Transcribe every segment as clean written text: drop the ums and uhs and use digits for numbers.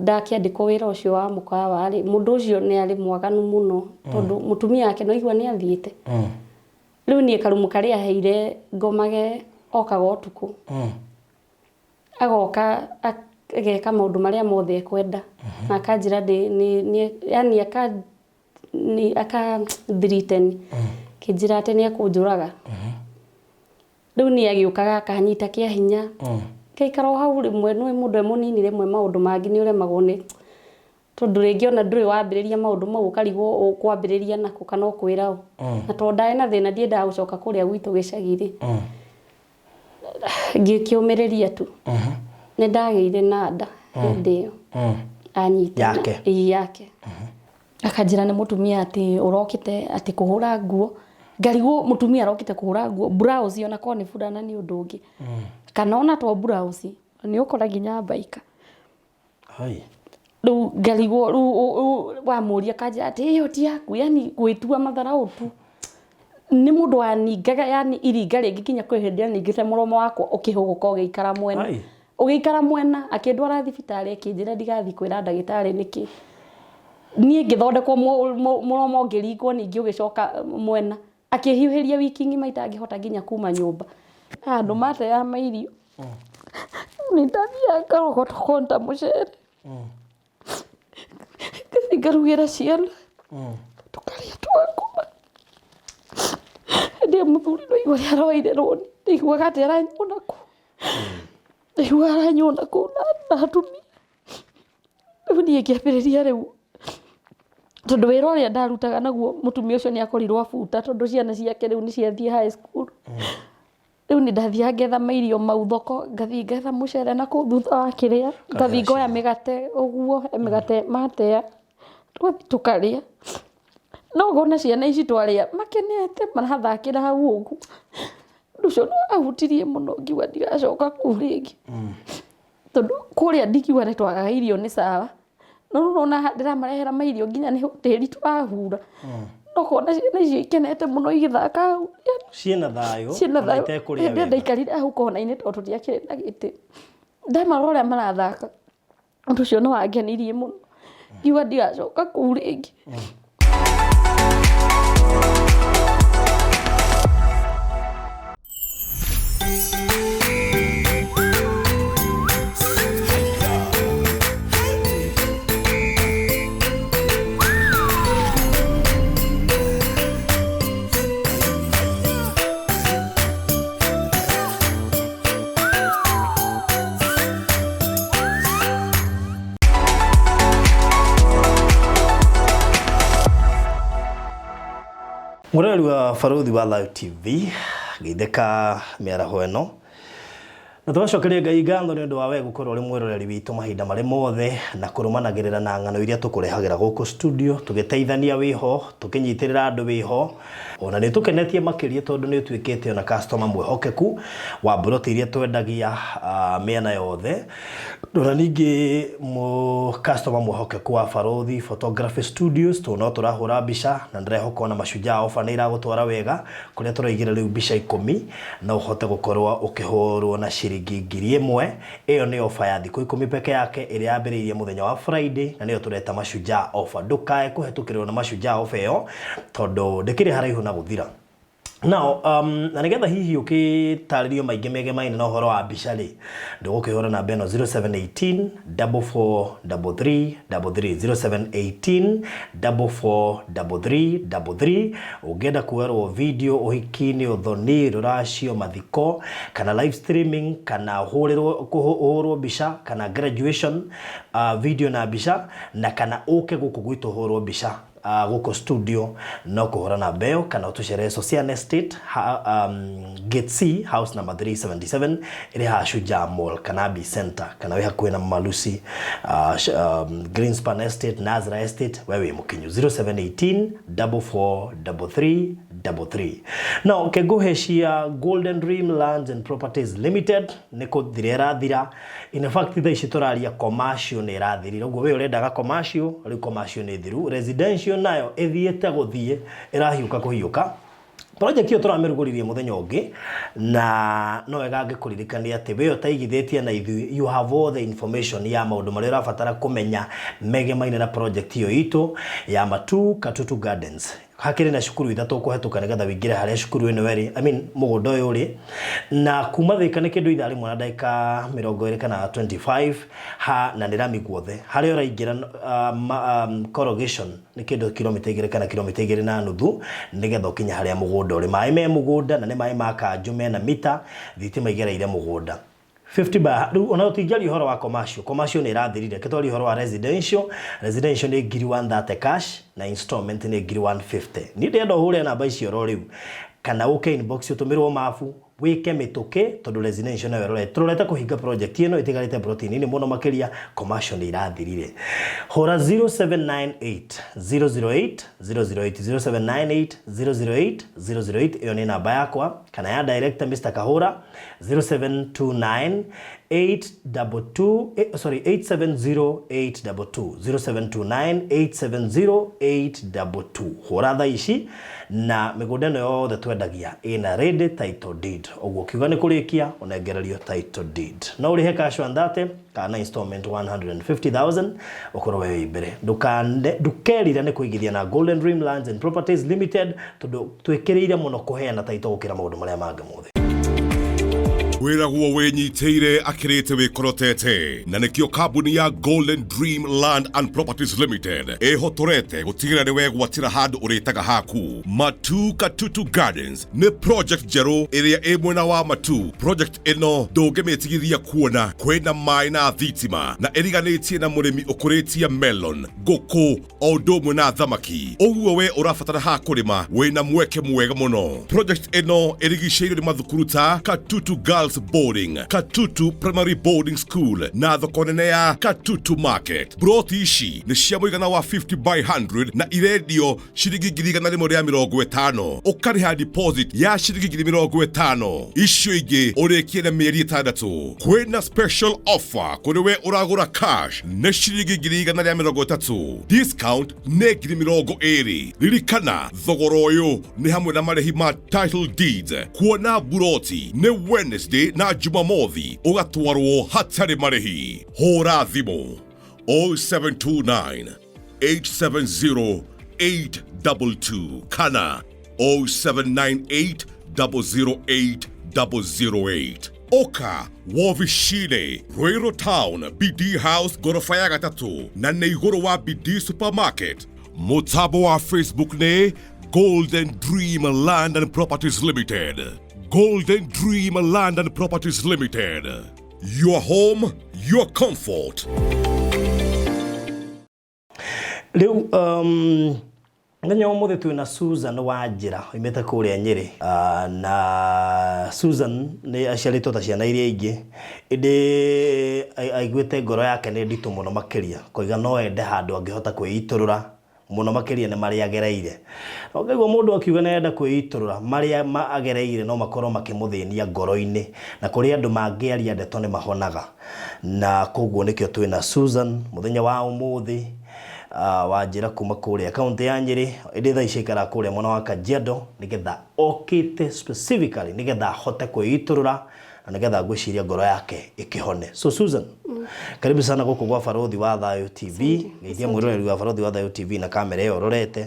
Ndakĩandĩkwo wĩra ũcio wa mũkawa rĩ, mũndũ ũcio nĩ arĩ mwaganu mũno tondũ mũtumia wake no igua nĩ athiĩte. Rĩu niĩ karumu karĩa aheire ngomage okaga ũtukũ. Agoka ageka maũndũ marĩa mothe ekwenda na akanjĩra ndĩ nĩ nĩ yani aka nĩ aka threaten akĩnjĩra atĩ nĩ ekũnjũraga. Rĩu niĩ agĩũkaga akanyita kĩa hinya. Ngaikara o hau rĩmwe nĩ mũndũ e mũnini rĩmwe maũndũ mangĩ nĩ ũremagwo nĩ tondũ rĩngĩ ona ndũrĩ wambĩrĩria maũndũ mau ũkarigwo ũkwambĩrĩria nakũ kana ũkwĩra ũ. Na tondũ ndarĩ na thĩna ndiendaga gũcoka kũrĩa gwitũ gĩcagi rĩ, ngĩkĩũmĩrĩria tu. Nĩ ndagĩire na nda hĩndĩ ĩyo anyita. Yake? Ĩĩ yake. Akanjĩra nĩ mũtumia atĩ ũrokĩte atĩ kũhũra nguo. Ngarigwo mũtumia arokĩte kũhũra nguo, blouse ona korwo nĩ burana nĩ ũndũ ũngĩ. Kana ona to blouse, nĩ ũkora nginya mbaika. Hai. Rĩu ngarigwo rĩu wamũria akanjĩra atĩ ĩyo ti yaku, yani gwĩtua matharaũ tu. Nĩ mũndũ waningaga yani iringa rĩngĩ nginya kwĩ hĩndĩ aningĩte mũromo wakwa ũkĩhũgũka ũgĩikara mwena. Hai. Ũgĩikara mwena, akĩndwara thibitarĩ akĩnjĩra ndigathiĩ kwĩra ndagĩtarĩ nĩkĩ. Niĩ ngĩthondekwo mũromo ngĩringwo ningĩ ũgĩcoka mwena. Akĩhiũhĩria wiki ng'ima itangĩhota nginya kuma nyũmba. Handũ mateaga mairio. Nĩ ndathiaga ngarogota okorwo nĩ ta mũcere. Ngathiĩ ngarugĩra ciana. Tũkarĩa tũgakoma. Hĩndĩ ĩyo mũthuri ndaigua ũrĩa aroire rũni. Ndaiguaga atĩ aranyona kũu. Ndaiguaga aranyona kũu na atumia. Rĩu niĩ ngĩambĩrĩria rĩu, tondũ wĩra ũrĩa ndarutaga naguo mũtumia ũcio nĩ akorirwo abuta tondũ ciana ciake rĩu nĩ ciathiĩ high school. Rĩu nĩ ndathiaga ngetha mairio mau thoko, ngathiĩ ngetha mũcere na kũu thutha wa kĩrĩa, ngathiĩ ngoya mĩgate ũguo, he mĩgate matea, tũgathiĩ tũkarĩa. No ngona ciana ici twarĩa makenete marathakĩra hau ũguo. Ũndũ ũcio nĩ wahutirie mũno ngiuga ndigacoka kũu rĩngĩ. Tondũ kũrĩa ndingiuga nĩ twagaga irio nĩ sawa, no rĩu ũrona haha ndĩramarehera mairio nginya nĩ tĩri tũrahura, no ũkona ciana icio ikenete mũno igĩthaka hau. Ciĩna thayũ, Ciĩna ona thayũ. itekũrĩa Hĩndĩ ĩyo wega. ndaikarire hau kona-inĩ tondũ tũtiakĩrĩ na gĩtĩ, ndamarora ũrĩa marathaka, ũndũ ũcio nĩ wangenirie mũno, ngiuga ndigacoka kũu rĩngĩ. Mũrori wa Barũthi wa Thayo TV geithĩka mĩaraho ĩno na tũgacokeria Ngai ngatho nĩ ũndũ wa we gũkorwo ũrĩ mwĩroreri witũ mahinda marĩ mothe na kũrũmanagĩrĩra na ng'ano iria tũkũrehagĩra gũkũ studio tũgĩteithania wĩho tũkĩnyitĩrĩra andũ wĩho Ona nĩ ũtũkenetie makĩria tondũ nĩ ũtuĩkĩte ona customer mwĩhokeku wa mburoti iria twendagia mĩena yothe. Ona ningĩ customer mwĩhokeku wa Barũthi Photography Studios tondũ no tũrahũra mbica na ndĩrehoka ona Mashujaa offer nĩ ĩragũtwara wega kũrĩa tũraigĩra rĩu mbica ikũmi no ũhote gũkorwo ũkĩhũrwo na ciringi 1000. Ĩyo nĩ offer ya thikũ ikũmi peke yake ĩrĩa yambĩrĩirie mũthenya wa Friday na nĩyo tũreta Mashujaa offer. Ndũkae kũhetũkĩrĩrwo nĩ Mashujaa offer ĩyo tondũ ndĩkĩrĩ haraihu na gũthira. Now, na nĩgetha hihi ũkĩtarĩrio maingĩ megemaine na ũhoro wa mbica rĩ, ndũgũkĩhũra namba ĩno 0718 4433 33 0718 4433 33 ũngĩenda kuoerwo video ũhiki-inĩ, ũthoni, rũracio, mathiko, kana live streaming, kana ũhũrĩrwo ũhũrwo mbica, kana graduation video na mbica, na kana ũke gũkũ gwitũ ũhũrwo mbica gũkũ studio, no kũhũra namba ĩyo kana ũtũcerere Sosian Estate, Gate C, house number 377, ĩrĩ haha Shujaa Mall kana B Center, kana wĩ hakuhĩ na Mama Lucy, Greenspan Estate, Nazra Estate, we wĩ mũkinyu. 0718 4433 33. Now, kengũhe cia Golden Dream Lands and Properties Limited nĩ kũthira ĩrathira. In fact, thaa ici tũraria commercial nĩ ĩrathirire. Ũguo we ũrendaga commercial, rĩu commercial nĩ thiru. Residential nayo ĩthiĩte gũthiĩ, ĩrahiũka kũhiũka. Project ĩyo tũramĩrugũririe mũthenya ũngĩ na no wega ngĩkũririkania atĩ we ũtaigithĩtie na ithuĩ, you have all the information ya maũndũ marĩa ũrabatara kũmenya megemaine na project ĩyo itũ ya Matuu Katutu Gardens. Hakĩrĩ na cukuru ithatũ ũkũhetũka nĩgetha wĩingĩre harĩa cukuru ĩno ĩrĩ, I mean mũgũnda ũyũ ũrĩ, na kuma Thĩka nĩ kĩndũ ithaa rĩmwe na ndagĩka 20 kana 25 ha na nĩ rami guothe. Harĩa ũraingĩra corrugation nĩ kĩndũ kilomita 2 kana kilomita 2.5 nĩgetha ũkinye harĩa mũgũnda ũrĩ. Maĩ me mũgũnda na nĩ maĩ ma kanjũ mena mita, thitima igereire mũgũnda. 50 by rĩu ona tũtingĩaria ũhoro wa commercial, commercial nĩ ĩrathirire, reke twarie ũhoro wa residential. Residential nĩ ngiri 130 cash na installment nĩ ngiri 150. Niĩ ndĩrenda ũhũre namba icio oro rĩu kana ũke inbox ũtũmĩrwo mabu wĩke mĩtũkĩ tondũ residential nayo ĩrorete tũrorete kũhinga project ĩno ĩtigarĩte plot nini mũno makĩria, commercial nĩ irathirire. Hũra 0798 008 008, 0798 008 008, ĩyo nĩ namba yakwa kana ya director Mr. Kahura 0729 822, sorry, 870 822, 0729 870 822. Hũra thaa ici na mĩgũnda ĩno yothe twendagia ĩna ready title deed, ũguo ũkiuga nĩ kũrĩkia ũnengererio title deed. No ũrĩhe cash 130 kana installment 150,000 ũkorwo we wĩ mbere. Ndũkerire nĩ kũigithia na Golden Dream Lands and Properties Limited tondũ twĩkĩrĩire mũno kũheana title gũkĩra maũndũ marĩa mangĩ mothe. Wĩragwo wĩnyitĩire akĩrĩte wĩkorotete, na nĩkĩo kambuni ya Golden Dream Land and Properties Limited ĩhotorete gũtigĩrĩra nĩ wegwatĩra handũ ũrĩtaga haku. Matu Katutu Gardens nĩ project njerũ ĩrĩa ĩ mwena wa Matu. Project ĩno ndũngĩmĩtigithia kuona kwĩna maĩ na thitima na ĩriganĩtie na mũrĩmi ũkũrĩtie melon, ngũkũ o ũndũ ũmwe na thamaki. Ũguo we ũrabatara ha kũrĩma wĩna mweke mwega mũno. Project ĩno ĩrigicĩirio nĩ mathukuru ta Katutu Girls Boarding, Katutu Primary Boarding School na thoko nene ya Katutu Market. Broti ici nĩ cia mũigana wa 50 by 100 na irendio ciringi 150,000, ũkarĩha deposit ya ciringi 50,000, icio ingĩ ũrĩkie na mĩeri 6. Kwĩna special offer kũrĩ we ũragũra cash nĩ ciringi 130,000, discount nĩ 20,000. Ririkana thogora ũyũ nĩ hamwe na marĩhi ma title deeds. Kuona buroti nĩ Wednesday na Jumamothi, ũgatwarwo hatarĩ marĩhi. Hũra thimũ 0729 870 822 kana 0798 008 008. Oka wovicine Ruiru Town, BD House gorofa ya gatatũ na nĩ igũrũ wa BD Supermarket. Mũtambo wa Facebook nĩ Golden Dream Land and Properties Limited. Golden Dream Land and Properties Limited, your home, your comfort. Rĩu mũthenya wa ũmũthĩ twĩna Susan Wanjĩra oimĩte kũrĩa Nyĩrĩ. Na Susan nĩ aciarĩtwo ta ciana iria ingĩ, ĩndĩ aiguĩte ngoro yake nĩ nditũ mũno makĩria, koiga no ende handũ angĩhota kwĩitũrũra mũno makĩria nĩ marĩa agereire. Na ũkaigua mũndũ akiuga nĩ arenda kwĩitũrũra, marĩa agereire no makorwo makĩmũthĩnia ngoro-inĩ, na kũrĩ andũ mangĩaria ndeto nĩ mahonaga. Na koguo nĩkĩo twĩna Susan mũthenya wa ũmũthĩ, Wanjĩra kuma kũrĩa kaunti ya Nyĩrĩ, ĩndĩ thaa ici aikaraga kũrĩa mwena wa Kajiado, nĩgetha okĩte specifically nĩgetha ahote kwĩitũrũra na nĩgetha ngwĩciria ngoro yake ĩkĩhone. So Susan, karibu sana gũkũ gwa Barothi wa Thayũ TV. Geithia mwĩroreri wa Barothi wa Thayũ TV na kamera ĩyo ũrorete,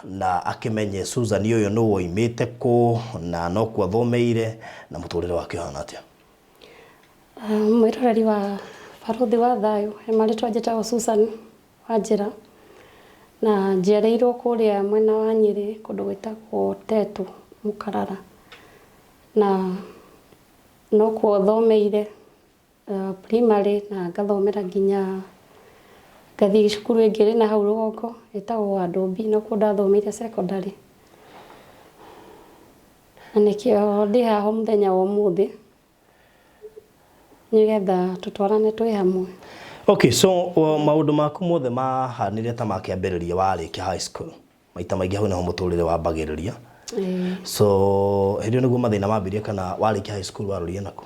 na akĩmenye Susan ũyũ nũ, woimĩte kũ, na no kuo athomeire, na mũtũrĩre wake ũhana atĩa. Mwĩroreri wa Barothi wa Thayũ, he marĩtwa njĩtagwo Susan Wanjĩra na njiarĩirwo kũrĩa mwena wa Nyĩrĩ kũndũ gwĩtagwo Tetu Mũkarara, na nokuo thomeire primary na ngathomera nginya ngathiĩ cukuru ĩngĩ ĩrĩ na hau rũgongo ĩtagwo Wandũmbi, nokuo ndathomeire secondary, na nĩkĩo ndĩ haha mũthenya wa ũmũthĩ nĩgetha tũtwarane twĩ hamwe. Okay, so maũndũ maku mothe mahanire ta makĩambĩrĩria warĩkia high school. Maita maingĩ hau nĩho mũtũrĩre wambagĩrĩria. So hĩndĩ ĩyo nĩguo mathĩna mambirie kana warĩkia high school warorire naku?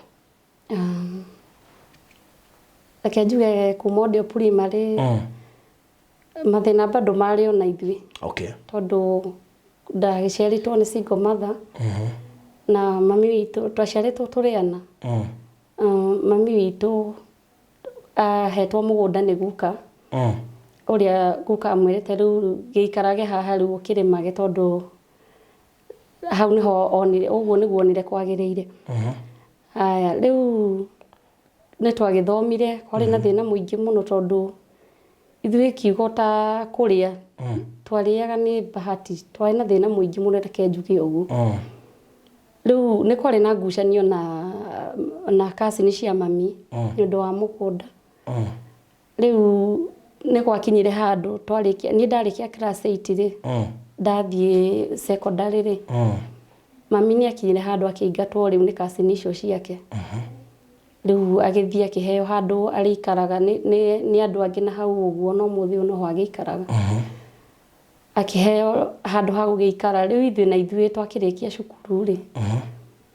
Reke njuge kuma o ndĩ o primary mathĩna bado marĩ o na ithuĩ, tondũ Ndagĩciarĩtwo nĩ single mother na mami witũ twaciarĩtwo tũrĩ ana. Mami witũ ahetwo mũgũnda nĩ guka ũrĩa guka amwĩrĩte rĩu gĩikarage haha rĩu ũkĩrĩmage tondũ hau nĩho onire ũguo nĩguo onire kwagĩrĩire. Haya rĩu nĩ twagĩthomire kwarĩ na thĩna mũingĩ mũno tondũ Ithuĩ kiugo ta kũrĩa twarĩaga nĩ bahati twarĩ na thĩna mũingĩ mũno reke njuge ũguo. Rĩu nĩ kwarĩ na ngucanio na na cousin cia mami nĩ ũndũ wa mũgũnda. Rĩu nĩ gwakinyire handũ twarĩkia niĩ ndarĩkia class 8 rĩ ndathiĩ secondary rĩ mami nĩ akinyire handũ akĩingatwo rĩu nĩ cousin icio ciake. Rĩu agĩthiĩ akĩheo handũ arĩikaraga nĩ, nĩ, nĩ andũ angĩ na hau ũguo no mũthĩ ũyũ noho agĩikaraga. Akĩheo handũ ha gũgĩikara. Rĩu ithuĩ na ithuĩ twakĩrĩkia cukuru rĩ,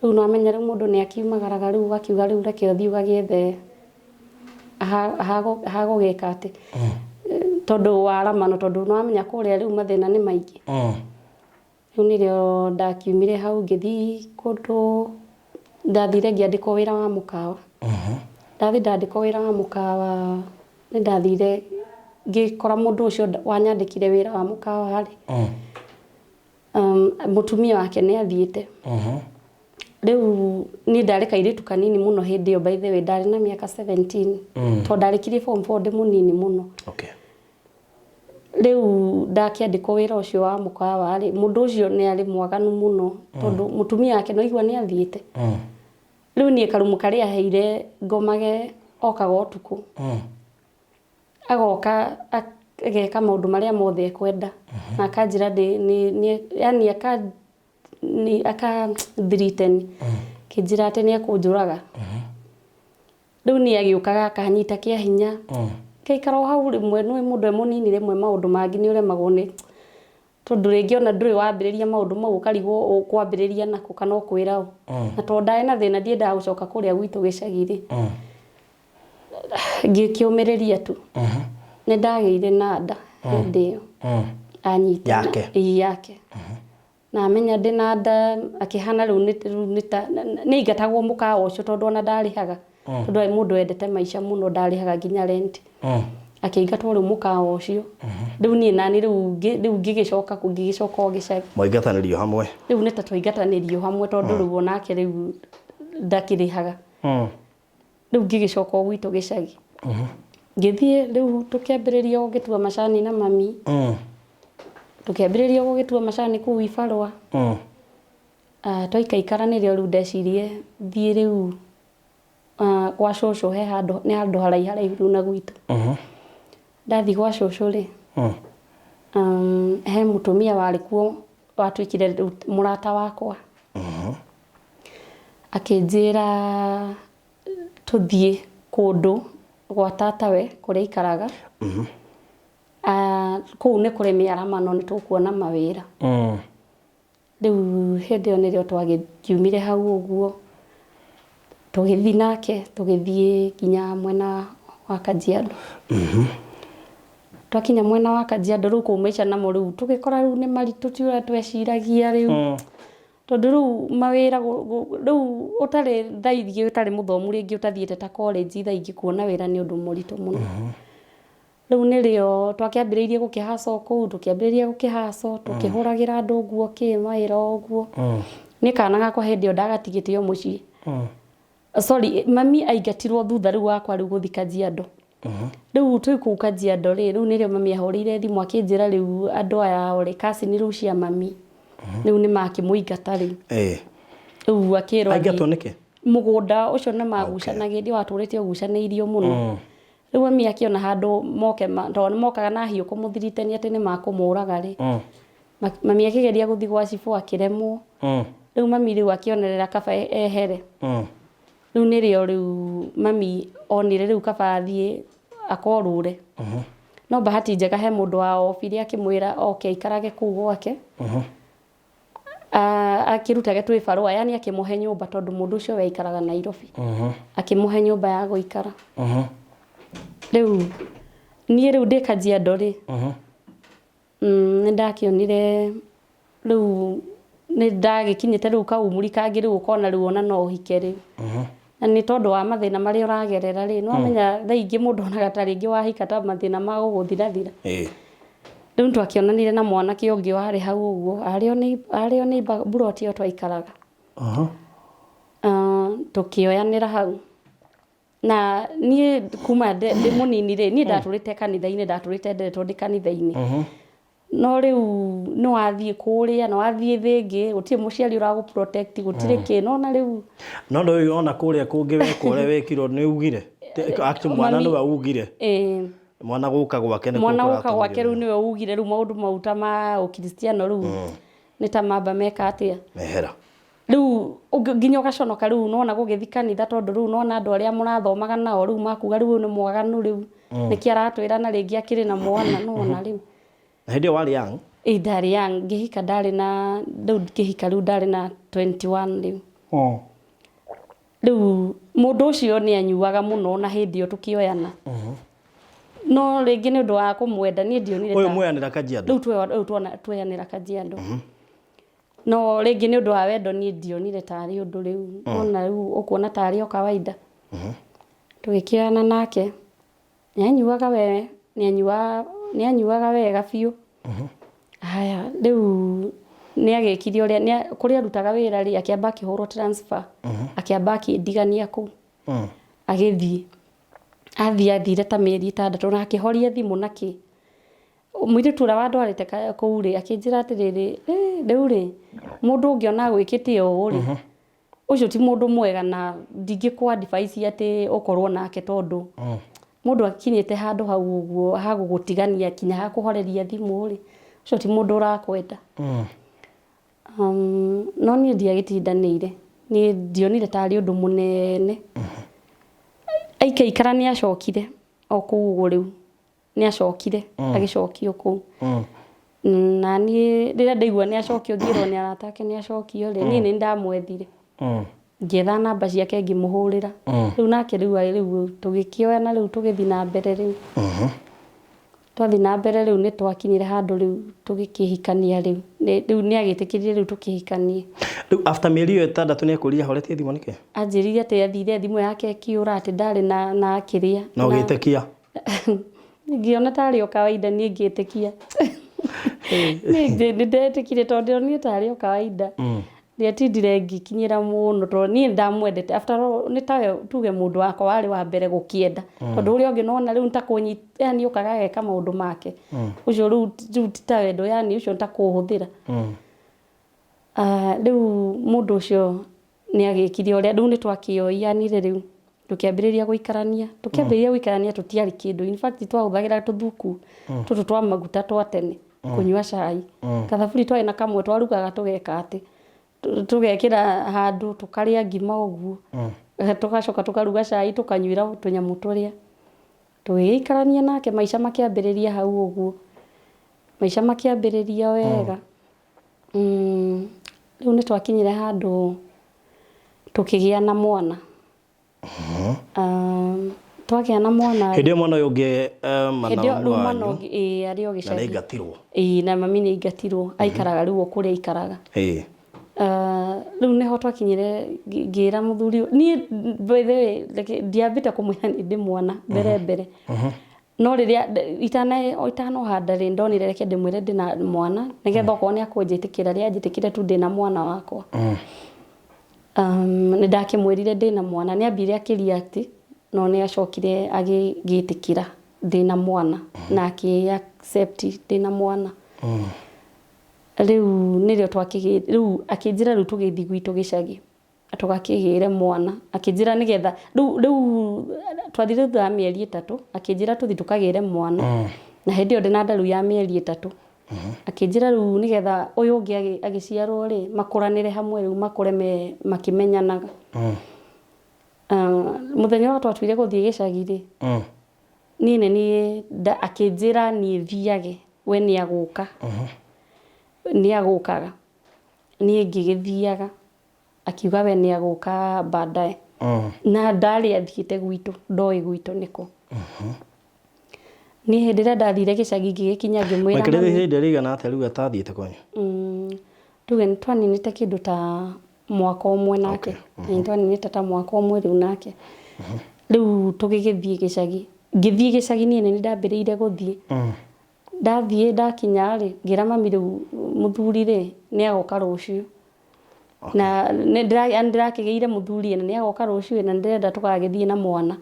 rĩu nĩwamenya rĩu mũndũ nĩ akiumagaraga rĩu ũgakiuga rĩu reke ũthiĩ ũgagĩethe ha, ha, ha gũgĩka atĩ. Tondũ wa ramano tondũ nĩwamenya kũrĩa rĩu mathĩna nĩ maingĩ. Rĩu nĩrĩo ndakiumire hau ngĩthiĩ kũndũ, ndathire ngĩandĩkwo wĩra wa mũkawa. Ndathiĩ ndandĩkwo wĩra wa mũkawa, nĩ ndathire ngĩkora mũndũ ũcio wanyandĩkire wĩra wa mũkawa rĩ, mũtumia wake nĩ athiĩte. Rĩu niĩ ndarĩ kairĩtu kanini mũno hĩndĩ ĩyo by the way, ndarĩ na mĩaka 17, tondũ ndarĩkirie form 4 ndĩ mũnini mũno. Rĩu ndakĩandĩkwo wĩra ũcio wa mũkawa rĩ, mũndũ ũcio nĩ arĩ mwaganu mũno tondũ mũtumia wake nĩ waigua nĩ athiĩte. Rĩu niĩ karumu karĩa aheire ngomage okaga ũtukũ. Agoka ageka maũndũ marĩa mothe ekwenda na akanjĩra ndĩ yani aka aka threaten akĩnjĩra atĩ nĩ ekũnjũraga. Rĩu niĩ agĩũkaga akanyita kĩa hinya. Ngaikara o hau rĩmwe nĩ ũĩ mũndũ e mũnini rĩmwe maũndũ mangĩ nĩ ũremagwo nĩ tondũ rĩngĩ ona ndũrĩ wambĩrĩria maũndũ mau ũkarigwo ũkwambĩrĩria nakũ kana ũkwĩra ũ. Na tondũ ndarĩ na thĩna ndiendaga gũcoka kũrĩa gwitũ gĩcagi rĩ, ngĩkĩũmĩrĩria tu. Nĩ ndagĩire na nda hĩndĩ ĩyo anyita. Yake? Ĩĩ yake. Na amenya ndĩ na nda akĩhana rĩu nĩ rĩu nĩ ta nĩ aingatagwo mũkawa ũcio tondũ ona ndarĩhaga tondũ arĩ mũndũ wendete maica mũno ndarĩhaga nginya rent. Akĩingatwo rĩu mũkawa ũcio. Rĩu niĩ nani rĩu rĩu ngĩgĩcoka kũ ngĩgĩcoka o gĩcagi. Mwaingatanĩrio hamwe? Rĩu nĩ ta twaingatanĩrio hamwe tondũ rĩu onake rĩu ndakĩrĩhaga. Rĩu ngĩgĩcoka o gwitũ gĩcagi. Ngĩthiĩ rĩu tũkĩambĩrĩria gũgĩtua macani na mami. Tũkĩambĩrĩria gũgĩtua macani kũu ibarũa. Twaikaikara nĩrĩo rĩu ndecirie thiĩ rĩu gwa cũcũ he handũ, nĩ handũ haraiharaihu rĩu na gwitũ. Ndathiĩ gwa cũcũ rĩ, he mũtumia warĩ kuo watuĩkire rĩu mũrata wakwa. Akĩnjĩra tũthiĩ kũndũ gwa tatawe kũrĩa aikaraga. Kũu nĩ kũrĩ mĩaramano nĩ tũkuona mawĩra. Rĩu hĩndĩ ĩyo nĩrĩo twakiumire hau ũguo, tũgĩthiĩ nake tũgĩthiĩ nginya mwena wa Kajiado. Twakinya mwena wa Kajiado rĩu kũu maica namo rĩu tũgĩkora rĩu nĩ maritũ ti ũrĩa tweciragia rĩu. Tondũ rĩu mawĩra rĩu ũtarĩ thaa ingĩ ũtarĩ mũthomu rĩngĩ ũtathiĩte ta college thaa ingĩ kuona wĩra nĩ ũndũ mũritũ mũno. Rĩu nĩrĩo twakĩambĩrĩirie gũkĩ hustle kũu, tũkĩambĩrĩria gũkĩ hustle, tũkĩhũragĩra andũ nguo kĩ mawĩra o ũguo. Niĩ kana gakwa hĩndĩ ĩyo ndagatigĩte o mũciĩ. Sorry, mami aingatirwo thutha rĩu wakwa rĩu gũthiĩ Kajiado. Rĩu twĩ kũu Kajiado rĩ, rĩu nĩrĩo mami ahũrĩire thimũ akĩnjĩra rĩu andũ aya ao rĩ, cousin rĩu cia mami, rĩu nĩ makĩmũingata rĩu. Rĩu akĩrwo athiĩ- Aingatwo nĩkĩ? Mũgũnda ũcio nĩ magucanagia, watũrĩte ũgucanĩirio mũno. Rĩu mami akĩona handũ moke, tondũ nĩ mokaga na hiũ kũmũthiritania atĩ nĩ makũmũraga rĩ, Mami akĩgeria gũthiĩ gwa cibũ akĩremwo. Rĩu mami rĩu akĩonerera kaba ehere. Rĩu nĩrĩo rĩu mami onire rĩu kaba athiĩ akorũre. No bahati njega he mũndũ wa obire akĩmwĩra oke aikarage kũu gwake. Akĩrutage twĩbarũa yani akĩmũhe nyũmba tondũ mũndũ ũcio we aikaraga Nairobi. Akĩmũhe nyũmba ya gũikara. Rĩu niĩ rĩu ndĩ Kajiado rĩ, Nĩ ndakĩonire Rĩu nĩ ndagĩkinyĩte rĩu kaumuri kangĩ rĩu ũkona rĩu ona no ũhike rĩu. Na nĩ tondũ wa mathĩna marĩa ũragerera rĩ, nĩ wamenya thaa ingĩ mũndũ onaga ta rĩngĩ wahika ta mathĩna magũgũthirathira. Rĩu nĩ twakĩonanire na mwanake ũngĩ warĩ hau ũguo, arĩ o neighbour mburoti ĩyo twaikaraga. Tũkĩoyanĩra hau. Na niĩ kuma ndĩ mũnini rĩ, niĩ ndatũrĩte kanitha-inĩ, ndatũrĩte nderetwo ndĩ kanitha-inĩ. No rĩu nĩ wathiĩ kũrĩa, nĩ wathiĩ thĩ ĩngĩ, gũtirĩ mũciari ũragũ protect, gũtirĩ kĩ, nĩ wona rĩu. No ndũĩ ona kũrĩa kũngĩ wekwo ũrĩa wekirwo nĩ ugire? Actually mwana nĩwe ugire. Ĩĩ. Mwana gũka gwake nĩkuo Mwana gũka gwake rĩu nĩwe ugire rĩu maũndũ mau ta ma ũkristiano rĩu nĩ ta mamba meka atĩa. Mehera. Rĩu nginya ũgaconoka rĩu nĩwona gũgĩthiĩ kanitha tondũ rĩu nĩwona andũ arĩa mũrathomaga nao rĩu makuga rĩu ũyũ nĩ mwaganu rĩu nĩkĩ aratwĩra na rĩngĩ akĩrĩ na mwana nĩwona rĩu. Na hĩndĩ ĩyo warĩ young? Ĩĩ ndarĩ young, ngĩhika ndarĩ na, rĩu ngĩhika rĩu ndarĩ na 21 rĩu. Rĩu mũndũ ũcio nĩ anyuaga mũno na hĩndĩ ĩyo tũkĩoyana. No rĩngĩ nĩ ũndũ wa kũmwenda niĩ ndionire ta. Ũyũ mwoyanĩra Kajiado? Rĩu tuoyanĩra Kajiado. No rĩngĩ nĩ ũndũ wa wendo niĩ ndionire tarĩ ũndũ rĩu ona rĩu ũkuona tarĩ o kawaida. Tũgĩkĩoyana nake, nĩ anyuaga we, nĩ anyuaga wega biũ. Haya rĩu nĩ agĩkire ũrĩa, kũrĩa arutaga wĩra rĩ, akĩamba akĩhũrwo transfer, akĩamba akĩndigania kũu, agĩthiĩ. Athiĩ athire ta mĩeri 6 na akĩhoria thimũ na kĩ. Mũirĩtu ũrĩa wandwarĩte kũu rĩ, akĩnjĩra atĩrĩrĩ, rĩu rĩ, mũndũ ũngĩona agwĩkĩte ũũ rĩ, ũcio ti mũndũ mwega na ndingĩkũ advise atĩ ũkorwo nake tondũ mũndũ akinyĩte handũ hau ũguo ha gũgũtigania nginya ha kũhoreria thimũ rĩ, ũcio ti mũndũ ũrakwenda. No niĩ ndiagĩtindanĩire, niĩ ndionire tarĩ ũndũ mũnene. Aikaikara nĩ acokire o kũu ũguo rĩu. Nĩ acokire agĩcokio kũu. Na niĩ rĩrĩa ndaigua nĩ acokio ngĩrwo nĩ arata ake nĩ acokio rĩ, niĩ nĩ ndamwethire. Ngĩetha namba ciake ngĩmũhũrĩra. Rĩu nake rĩu rĩu tũgĩkĩoyana rĩu tũgĩthiĩ na mbere rĩu. Twathiĩ na mbere rĩu nĩ twakinyire handũ rĩu tũgĩkĩhikania rĩu. Rĩu nĩ agĩtĩkĩrire rĩu tũkĩhikanie. Rĩu after mĩeri ĩyo 6 nĩ ekũririe ahoretie thimũ nĩkĩ? Anjĩrire atĩ athire thimũ yake ĩkĩũra atĩ ndarĩ na kĩrĩa. Na ũgĩtĩkia? Ngĩona tarĩ o kawaida niĩ ngĩtĩkia. Nĩ ndetĩkire tondũ ndĩronire tarĩ o kawaida. Ndiatindire ngĩkinyĩra mũno tondũ niĩ nĩ ndamwendete. After all nĩ tawe tuge mũndũ wakwa warĩ wa mbere gũkĩenda. Tondũ ũrĩa ũngĩ nĩwona rĩu nĩ ta kũnyita yani okaga ageka maũndũ make. Ũcio rĩu ti ta wendo yani ũcio nĩ ta kũhũthĩra. Rĩu mũndũ ũcio nĩ agĩkire ũrĩa, rĩu nĩ twakĩoyanire rĩu, tũkĩambĩrĩria gũikarania, tũkĩambĩrĩria gũikarania tũtiarĩ kĩndũ, in fact twahũthagĩra tũthuku tũtũ twa maguta twa tene kũnyua cai. Gathaburi twarĩ na kamwe twarugaga tũgeka atĩ, tũgekĩra handũ tũkarĩa ngima ũguo, tũgacoka tũkaruga cai tũkanyuĩra tũnyamũ tũrĩa. Tũgĩgĩikarania nake maica makĩambĩrĩria hau ũguo, maica makĩambĩrĩria wega. Rĩu nĩ twakinyire handũ tũkĩgĩa na mwana. Twagĩa na mwana Hĩndĩ ĩyo mwana ũyũ ũngĩ mana hĩndĩ ĩyo rĩu mwana wanyu ũngĩ ĩĩ arĩ o na nĩ gĩcagi. aingatirwo. Ĩĩ na mami nĩ aingatirwo aikaraga rĩu o kũrĩa aikaraga. Rĩu nĩho twakinyire ngĩra mũthuri niĩ by the way reke ndiambĩte kũmwĩra nĩ ndĩ mwana mbere mbere. No rĩrĩa itanoha nda rĩ, ndonire reke ndĩmwĩre ndĩna mwana, nĩgetha okorwo nĩ akũnjĩtĩkĩra rĩ, anjĩtĩkĩre tu ndĩna mwana wakwa. Nĩ ndakĩmwĩrire ndĩna mwana, nĩ ambire akĩ react, no nĩ acokire agĩgĩtĩkĩra ndĩna mwana, na akĩ accept ndĩna mwana. Rĩu nĩrĩo twakĩgĩ, rĩu akĩnjĩra rĩu tũgĩthiĩ gwitũ gĩcagi. Tũgakĩgĩre mwana, akĩnjĩra nĩgetha, rĩu rĩu twathire thutha wa mĩeri 3, akĩnjĩra tũthiĩ tũkagĩre mwana, na hĩndĩ ĩyo ndĩna nda rĩu ya mĩeri 3. Akĩnjĩra rĩu nĩgetha ũyũ ũngĩ agĩciarwo rĩ, makũranĩre hamwe rĩu makũre me makĩmenyanaga. Mũthenya ũrĩa twatuire gũthiĩ gĩcagi rĩ, niĩ nĩ niĩ akĩnjĩra niĩ thiage, we nĩ agũka, nĩ agũkaga, niĩ ngĩgĩthiaga. Akiuga we nĩ agũka baadaye. Na ndarĩ athiĩte gwitũ, ndoĩ gwitũ nĩkũ. Niĩ hĩndĩ ĩrĩa ndathire gĩcagi ngĩgĩkinya ngĩmwĩra Maikarĩte mami. ihinda rĩigana atĩa rĩu atathiĩte kwanyu? Tuge nĩ twaninĩte kĩndũ ta mwaka ũmwe nake. Nĩ twaninĩte ta mwaka ũmwe rĩu nake. Rĩu tũgĩgĩthiĩ gĩcagi. Ngĩthiĩ gĩcagi niĩ nĩ ndambĩrĩire gũthiĩ. Ndathiĩ ndakinya rĩ, ngĩra mami rĩu mũthuri rĩ, nĩ agoka rũciũ. Na nĩ ndĩrakĩgĩire mũthuri na nĩ agoka rũciũ na nĩ ndĩrenda tũgagĩthiĩ na mwana.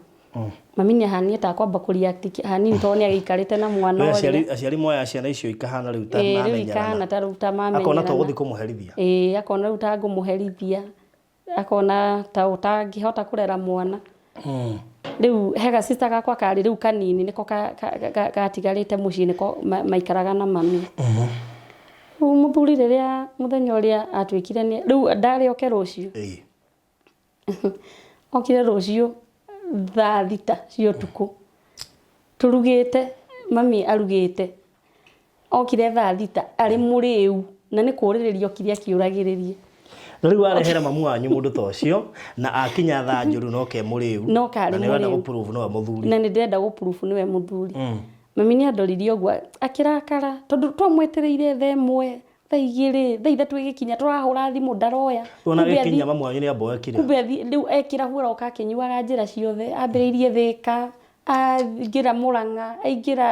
Mami nĩ ahanire ta akwamba kũ react hanini tondũ nĩ agĩikarĩte na mwana Rĩu ũrĩa. aciari aciari moya ciana icio ikahana rĩu ta Ĩĩ, rĩu mamenyerana. ikahana ta rĩu ta Akona ta mamenyerana. ũgũthiĩ kũmũherithia. Ĩĩ, akona rĩu ta ngũmũherithia, akona ta ũtangĩhota kũrera mwana. Rĩu he ga sister gakwa karĩ rĩu kanini nĩko gatigarĩte mũciĩ nĩko maikaraga na mami. Rĩu mũthuri rĩrĩa mũthenya ũrĩa atuĩkire nĩ rĩu ndarĩ oke rũciũ. Ĩĩ. Okire rũciũ thaa thita cia ũtukũ tũrugĩte, mami arugĩte, okire thaa thita arĩ mũrĩu na nĩ kũrĩrĩria okire akĩũragĩrĩria. Na rĩu arehera mamu wanyu mũndũ ta ũcio na akinya thaa njũru no ke mũrĩu No karĩ na nĩ ũrenda mũrĩu. gũ prove nĩwe mũthuri. Na nĩ ndĩrenda gũ prove nĩwe mũthuri. Mami nĩ andoririe ũguo akĩrakara tondũ twamwetereire thaa ĩmwe thaa igĩrĩ thaa ithatũ ĩgĩkinya tũrahũra thimũ ndaroya Wona Kumbe gĩkinya athi- mamu wanyu nĩ amboekire. kumbe rĩu ekĩra aroka akĩnyuaga njĩra ciothe ambĩrĩirie Thĩka aingĩra Mũrang'a aingĩra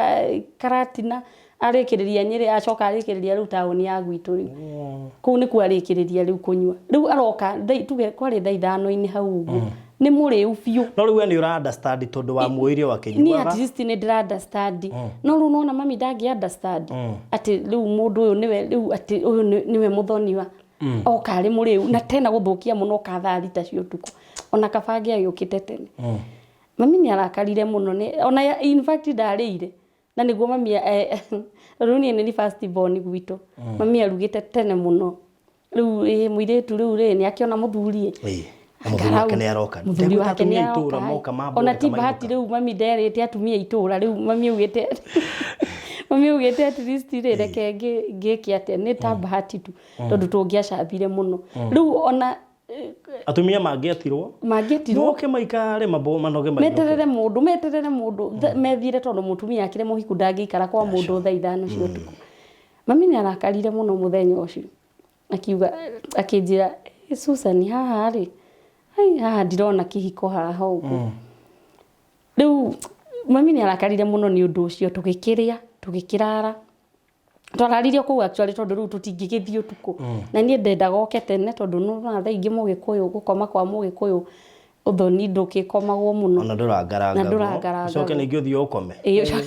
Karatina arĩkĩrĩria Nyĩrĩ acoka arĩkĩrĩria rĩu taũni ya gwitũ rĩu kũu nĩkuo arĩkĩrĩria rĩu kũnyua rĩu aroka tuge kwarĩ thaa ithano-inĩ hau ũguo nĩ mũrĩu biũ. No rĩu we nĩ ũra understand tondũ wamuoire o Niĩ akĩnyuaga. at least nĩ ndĩra understand. No rĩu nona mami ndangĩ understand atĩ rĩu mũndũ ũyũ nĩwe rĩu atĩ ũyũ nĩwe mũthoniwa oka arĩ mũrĩu na tena gũthũkia mũno oka thaa thita cia ũtukũ ona kaba angĩagĩũkĩte tene. Mami nĩ arakarire mũno nĩ ona in fact ndarĩire na nĩguo mami rĩu niĩ nĩ niĩ first born gwitũ mami arugĩte tene mũno Rĩu ĩ mũirĩtu rĩu rĩ nĩ akĩona mũthuri ĩ. Ĩĩ. Na mũthuri wake nĩ aroka. Mũthuri Ndegwĩta wake nĩ atumia a itũũra aroka. moka Ona mambũrĩka ti bahati mainũka. rĩu mami nderĩte atumia a itũũra rĩu mami augĩte mami augĩte at least rĩ reke ngĩke atĩa nĩ ta bahati tu tondũ tũngĩacambire mũno. Rĩu ona Atumia mangĩetirwo mangĩetirwo moke maikare mambo manoge mainũke. meterere mũndũ meterere mũndũ methire tondũ mũtumia akĩrĩ mũhiku ndangĩikara kwa mũndũ thaa ithano cia ũtukũ. Mami nĩ arakarire mũno mũthenya ũcio. Akiuga akĩnjĩra Susan haha rĩ ai haha ndirona kĩhiko haha ũguo. Rĩu mami nĩ arakarire mũno nĩ ũndũ ũcio tũgĩkĩrĩa tũgĩkĩrara. Twararire o kũu actually tondũ rĩu tũtingĩgĩthiĩ ũtukũ. Na niĩ ndendaga oke tene tondũ nĩ ũrona thaa ingĩ mũgĩkũyũ gũkoma kwa mũgĩkũyũ ũthoni ndũgĩkomagwo mũno. Ona ndũrangarangagwo. Na ndũrangarangagwo. Ũcoke ningĩ ũthiĩ ũkome. Ĩĩ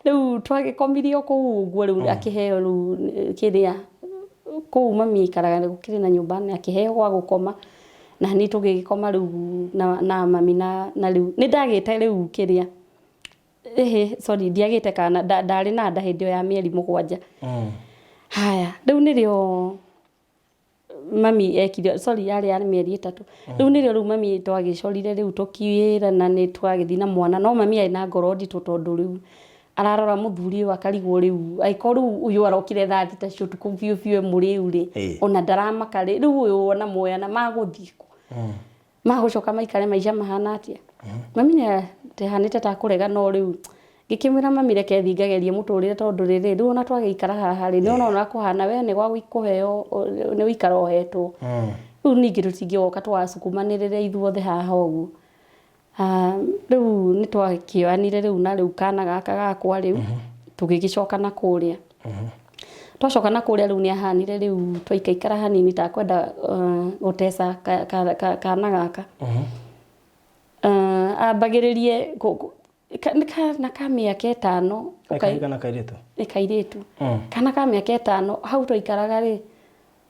rĩu twagĩkomirie o kũu ũguo rĩu akĩheo rĩu kĩrĩa kũu mami aikaraga gũkĩrĩ na nyũmba nene akĩheo gwa gũkoma na niĩ tũgĩgĩkoma rĩu na mami na rĩu nĩ ndagĩte rĩu kĩrĩa ĩhĩ sorry ndiagĩte kana ndarĩ na nda hĩndĩ ĩyo ya mĩeri mũgwanja. Haya rĩu nĩrĩo mami ekire sorry yarĩ ya mĩeri ĩtatũ rĩu nĩrĩo rĩu mami twagĩcorire rĩu tũkĩrana nĩ twagĩthiĩ na mwana no mami arĩ na ngoro nditũ tondũ rĩu ararora mũthuri ũyũ akarigwo rĩu angĩkorwo rĩu ũyũ arokire thaa thita cia ũtukũ biũ biũ e mũrĩu rĩ ona ndaramaka rĩ rĩu ũyũ ona muoyana magũthiĩ kũ Magũcoka maikare maica mahana atĩa? Mami nĩ ahanĩte ta akũrega no rĩu ngĩkĩmwĩra mami reke thiĩ ngagerie mũtũrĩre tondũ rĩrĩ, rĩu ona twagĩikara haha rĩ, nĩ ũrona ũrĩa kũhana we nĩ gwa kũheo nĩ gũikara ũhetwo. Rĩu ningĩ tũtingĩgoka tũgacukumanĩrĩre ithuothe haha ũguo. Rĩu nĩ twakĩoyanire rĩu na rĩu kana gaka gakwa rĩu, tũgĩgĩcoka na kũrĩa. Twacoka na kũrĩa rĩu nĩ ahanire rĩu twaikaikara hanini ta kwenda gũteca kana gaka. Ambagĩrĩrie nĩ kana ka mĩaka ĩtano. Nĩ kahĩĩ kana kairĩtu? Nĩ kairĩtu. Kana ka mĩaka ĩtano, hau twaikaraga rĩ,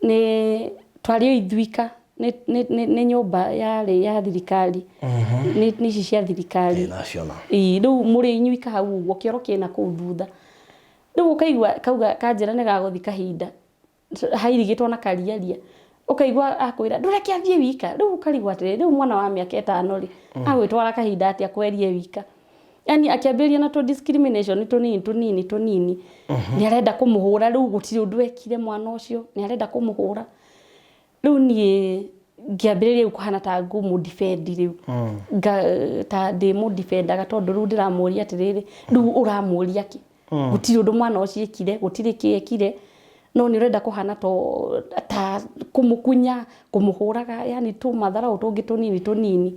nĩ twarĩ o ithuika, nĩ nyũmba yarĩ ya thirikari, nĩ ici cia thirikari. Ĩĩ Rĩu mũrĩ inyuika hau ũguo, kĩoro kĩna kũu thutha. Rĩu ũkaigua kauga kanjĩra nĩ gagũthiĩ kahinda, hairigĩtwo na kariaria, ũkaigua akwĩra ndũreke athiĩ wika, rĩu ũkarigwo atĩrĩrĩ, rĩu mwana wa mĩaka ĩtano rĩ, agwĩtwara kahinda atĩa kwerie wika? Yani akĩambĩrĩria na tũ discrimination tũnini tũnini tũnini, nĩ arenda kũmũhũra rĩu gũtirĩ ũndũ ekire mwana ũcio, nĩ arenda kũmũhũra. Rĩu niĩ ngĩambĩrĩria rĩu kũhana ta ngũmũ defend rĩu, ta ndĩmũ defendaga tondũ rĩu ndĩramũria atĩrĩrĩ, rĩu ũramũria kĩ? Gũtirĩ ũndũ mwana ũcio ekire, gũtirĩ kĩ ekire. No nĩ ũrenda kũhana to ta kũmũkunya, kũmũhũraga, yani tũmatharau tũngĩ tũnini tũnini.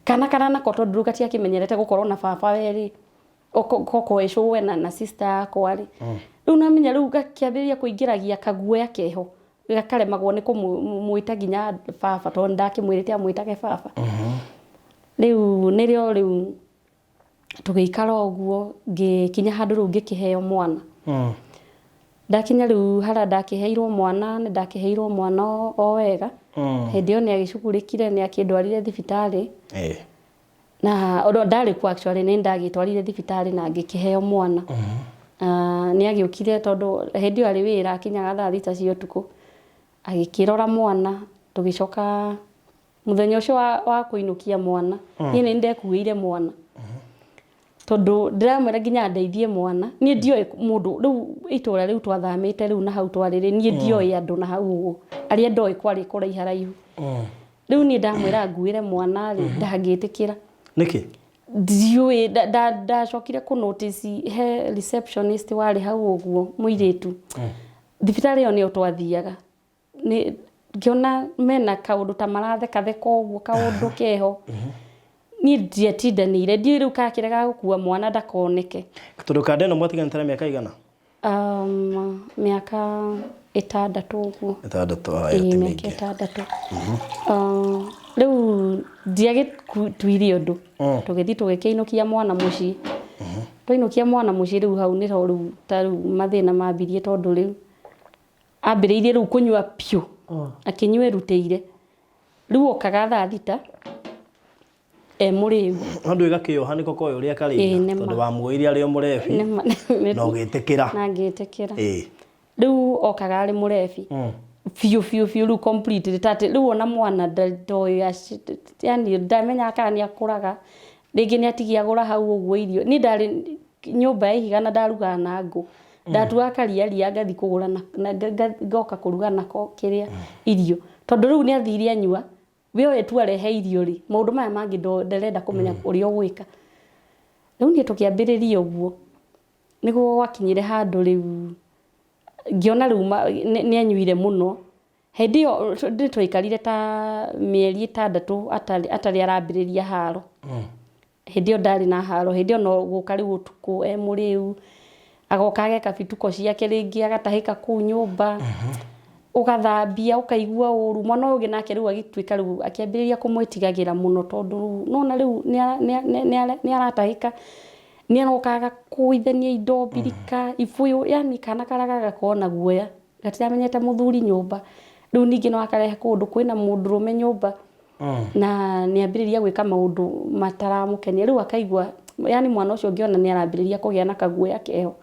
Kana kana nako tondũ rĩu gatiakĩmenyerete gũkorwo na baba werĩ, kokoĩ cũwe na sister yakwa rĩ. Rĩu namenya rĩu gakĩambĩrĩria kũingĩragia kaguoya keho, gakaremagwo nĩ kũmwĩta nginya baba tondũ nĩndakĩmwĩrĩte amwĩtage baba. Rĩu nĩrĩo rĩu tũgĩikara ũguo ngĩkinya handũ rĩu ngĩkĩheo mwana. Ndakinya rĩu harĩa ndakĩheirwo mwana nĩ ndakĩheirwo mwana o wega. Hĩndĩ ĩyo nĩ agĩcugurĩkire nĩ akĩndwarire thibitarĩ. Na no ndarĩ kuo actually nĩ ndagĩtwarire thibitarĩ na ngĩkĩheo mwana. Nĩ agĩũkire tondũ hĩndĩ ĩyo arĩ wĩra akinyaga thaa thita cia ũtukũ. Agĩkĩrora mwana tũgĩcoka mũthenya ũcio wa kũinũkia mwana niĩ nĩ ndekuĩire mwana. Tondũ ndĩramwĩra nginya ndeithie mwana niĩ ndioĩ mũndũ rĩu itũra rĩu twathamĩte rĩu na hau twarĩ rĩ niĩ ndioĩ andũ na hau ũguo arĩa ndoĩ kwarĩ kũraiharaihu. Rĩu niĩ ndamwĩra nguĩre mwana rĩ ndangĩtĩkĩra. Nĩkĩ? Ndiũĩ ndacokire kũ notice he receptionist warĩ hau ũguo mũirĩtu. Thibitarĩ ĩyo nĩyo twathiaga. Nĩ ngĩona mena kaũndũ ta marathekatheka ũguo kaũndũ keho. Niĩ ndiatindanĩire ndiũĩ rĩu kakĩrega gũkua mwana ndakoneke. Tondũ kanda ĩno mwatiganĩte na mĩaka igana? Mĩaka ĩtandatũ ũguo. Ĩtandatũ, haya ti Ĩĩ mĩaka mĩingĩ. ĩtandatũ. Rĩu ndiagĩtuire ũndũ. Tũgĩthiĩ tũgĩkĩinũkia mwana mũciĩ. Twainũkia mwana mũciĩ rĩu hau nĩho rĩu ta rĩu mathĩna mambirie tondũ rĩu ambĩrĩirie rĩu kũnyua piũ. Akĩnyua erutĩire. Rĩu okaga thaa thita e mũrĩu. No ndũĩ gakĩoha nĩko koĩ ũrĩa Ĩĩ, karĩina nĩ ma. tondũ wamuoire arĩ o mũrebi Nĩ ma- na ũgĩtĩkĩra. Na ngĩtĩkĩra. Rĩu okaga arĩ mũrebi. Biũ biũ biũ rĩu completely ta atĩ rĩu ona mwana ndoĩ yani ndamenyaga kana nĩ akũraga. Rĩngĩ nĩ atigia agũra hau ũguo irio. Niĩ ndarĩ nyũmba ya ihiga na ndarugaga na ngũ. Ndatuaga karia ria ngathiĩ kũgũra na ngoka kũruga nako kĩrĩa irio. Tondũ rĩu nĩ athire anyua, we oe tu arehe irio rĩ, maũndũ maya mangĩ ndarenda kũmenya ũrĩa ũgwĩka. Rĩu niĩ tũkĩambĩrĩria ũguo, nĩguo gwakinyire handũ rĩu ngĩona rĩu nĩ anyuire mũno. Hĩndĩ ĩyo nĩ twaikarire ta mĩeri ĩtandatũ atarĩ arambĩrĩria haro. Hĩndĩ ĩyo ndarĩ na haro, hĩndĩ ĩyo no gũka rĩu ũtukũ e mũrĩu, agoka ageka bituko ciake rĩngĩ agatahĩka kũu nyũmba, ũgathambia ũkaigua ũru. Mwana ũyũ ũngĩ nake rĩu agĩtuĩka rĩu akĩambĩrĩria kũmwĩtigagĩra mũno tondũ rĩu nĩwona rĩu nĩ aratahĩka, nĩ aroka agakũithania indo mbirika, ibũyũ, yani kana karĩa gagakorwo na guoya, gatiramenyete mũthuri nyũmba. Rĩu ningĩ no akarehe kũndũ kwĩna mũndũrũme nyũmba, na nĩ ambĩrĩria gwĩka maũndũ mataramũkenia. Rĩu akaigua, yani mwana ũcio ngĩona nĩ arambĩrĩria kũgĩa na kaguoya keho.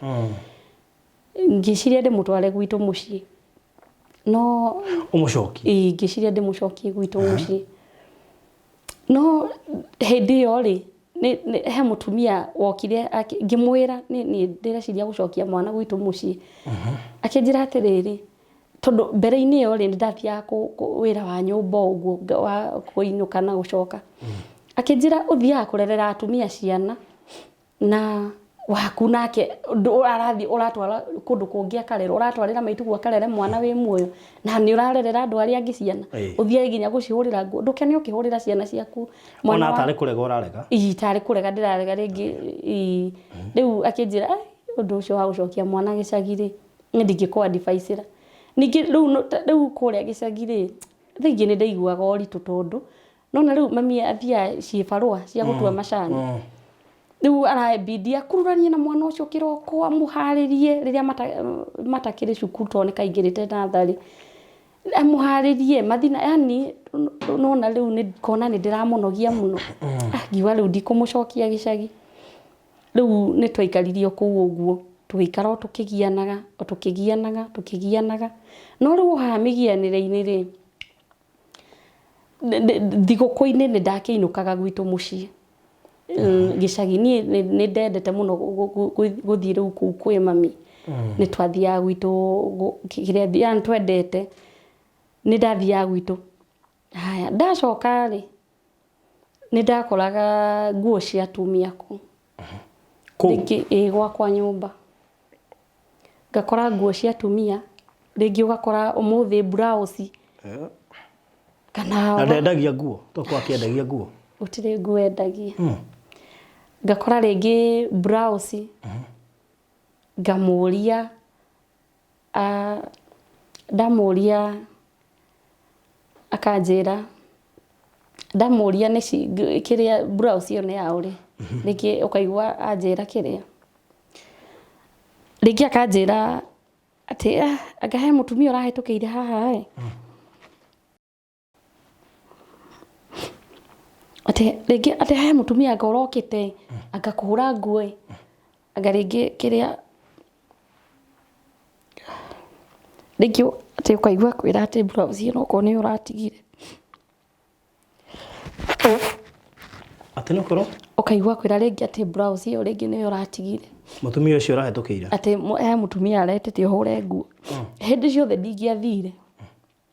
Ngĩciria ndĩmũtware gwitũ mũciĩ. No Ũmũcokie? Ĩĩ, ngĩciria ndĩmũcokie gwitũ mũciĩ. No hĩndĩ ĩyo rĩ, he mũtumia wokire ngĩmwĩra niĩ ndĩreciria gũcokia mwana gwitũ mũciĩ. Akĩnjĩra atĩrĩrĩ, tondũ mbere-inĩ ĩyo rĩ, nĩ ndathiaga wĩra wa nyũmba ũguo wa kũinũka na gũcoka. Akĩnjĩra ũthiaga kũrerera atumia ciana na waku nake arathiĩ ũratwara kũndũ kũngĩ akarerwo, ũratwarĩra maituguo akarere mwana wĩ muoyo na nĩ ũrarerera andũ arĩa angĩ ciana. Ũthiage nginya gũcihũrĩra nguo, ndũkene ũkĩhũrĩra ciana ciaku. Ona tarĩ kũrega ũrarega? Ii, tarĩ kũrega ndĩrarega rĩngĩ. Ii. Rĩu akĩnjĩra, ai, ũndũ ũcio wa gũcokia mwana gĩcagi rĩ, niĩ ndingĩkũ advise ĩra. Ningĩ rĩu kũrĩa gĩcagi rĩ, thaa ingĩ nĩ ndaiguaga ũritũ tondũ nona rĩu mami athiaga ciĩbarũa cia gũtua macani. Rĩu arabidi akururanie na mwana ũcio kĩroko amũharĩrie rĩrĩa matakĩrĩ cukuru tondũ nĩ kaingĩrĩte natharĩ. Amũharĩrie mathina, yani nona rĩu nĩ ngona nĩ ndĩramũnogia mũno. Ngiuga rĩu ndikũmũcokia gĩcagi. Rĩu nĩ twaikaririe o kũu ũguo, tũgĩikara o tũkĩgianaga, o tũkĩgianaga, tũkĩgianaga. No rĩu o haha mĩgianĩre-inĩ rĩ, thigũkũ-inĩ nĩ ndakĩinũkaga gwitũ mũciĩ gĩcagi. Niĩ nĩ ndendete mũno gũthiĩ rĩu kũu kwĩ mami. Nĩ twathiaga gwitũ kĩrĩa yani twendete, nĩ ndathiaga gwitũ. Haya, ndacoka rĩ, nĩ ndakoraga nguo cia atumia kũu. Kũu? Rĩngĩ, ĩĩ gwakwa nyũmba. Ngakora nguo cia atumia. Rĩngĩ ũgakora ũmũthĩ blouse kana Na ndendagia nguo, tokorwo akĩendagia nguo. Gũtirĩ nguo endagia. Ngakora rĩngĩ blouse, ngamũria, ndamũria akanjĩra, ndamũria nĩ kĩrĩa blouse ĩyo nĩ yaũ rĩ, rĩngĩ ũkaigua anjĩra kĩrĩa, rĩngĩ akanjĩra atĩ anga he mũtumia ũrahĩtũkĩire haha ĩ, atĩ rĩngĩ atĩ he mũtumia anga ũrokĩte anga kũhũra nguo ĩ, anga rĩngĩ kĩrĩa, rĩngĩ atĩ ũkaigua akwĩra atĩ blouse ĩno okorwo nĩyo ũratigire. Atĩ nĩ ũkorwo? Ũkaigua akwĩra rĩngĩ atĩ blouse ĩyo rĩngĩ nĩyo ũratigire. Mũtumia ũcio ũrahĩtũkĩire? Atĩ he mũtumia aretĩte ũhũre nguo. Hĩndĩ ciothe ndingĩathire.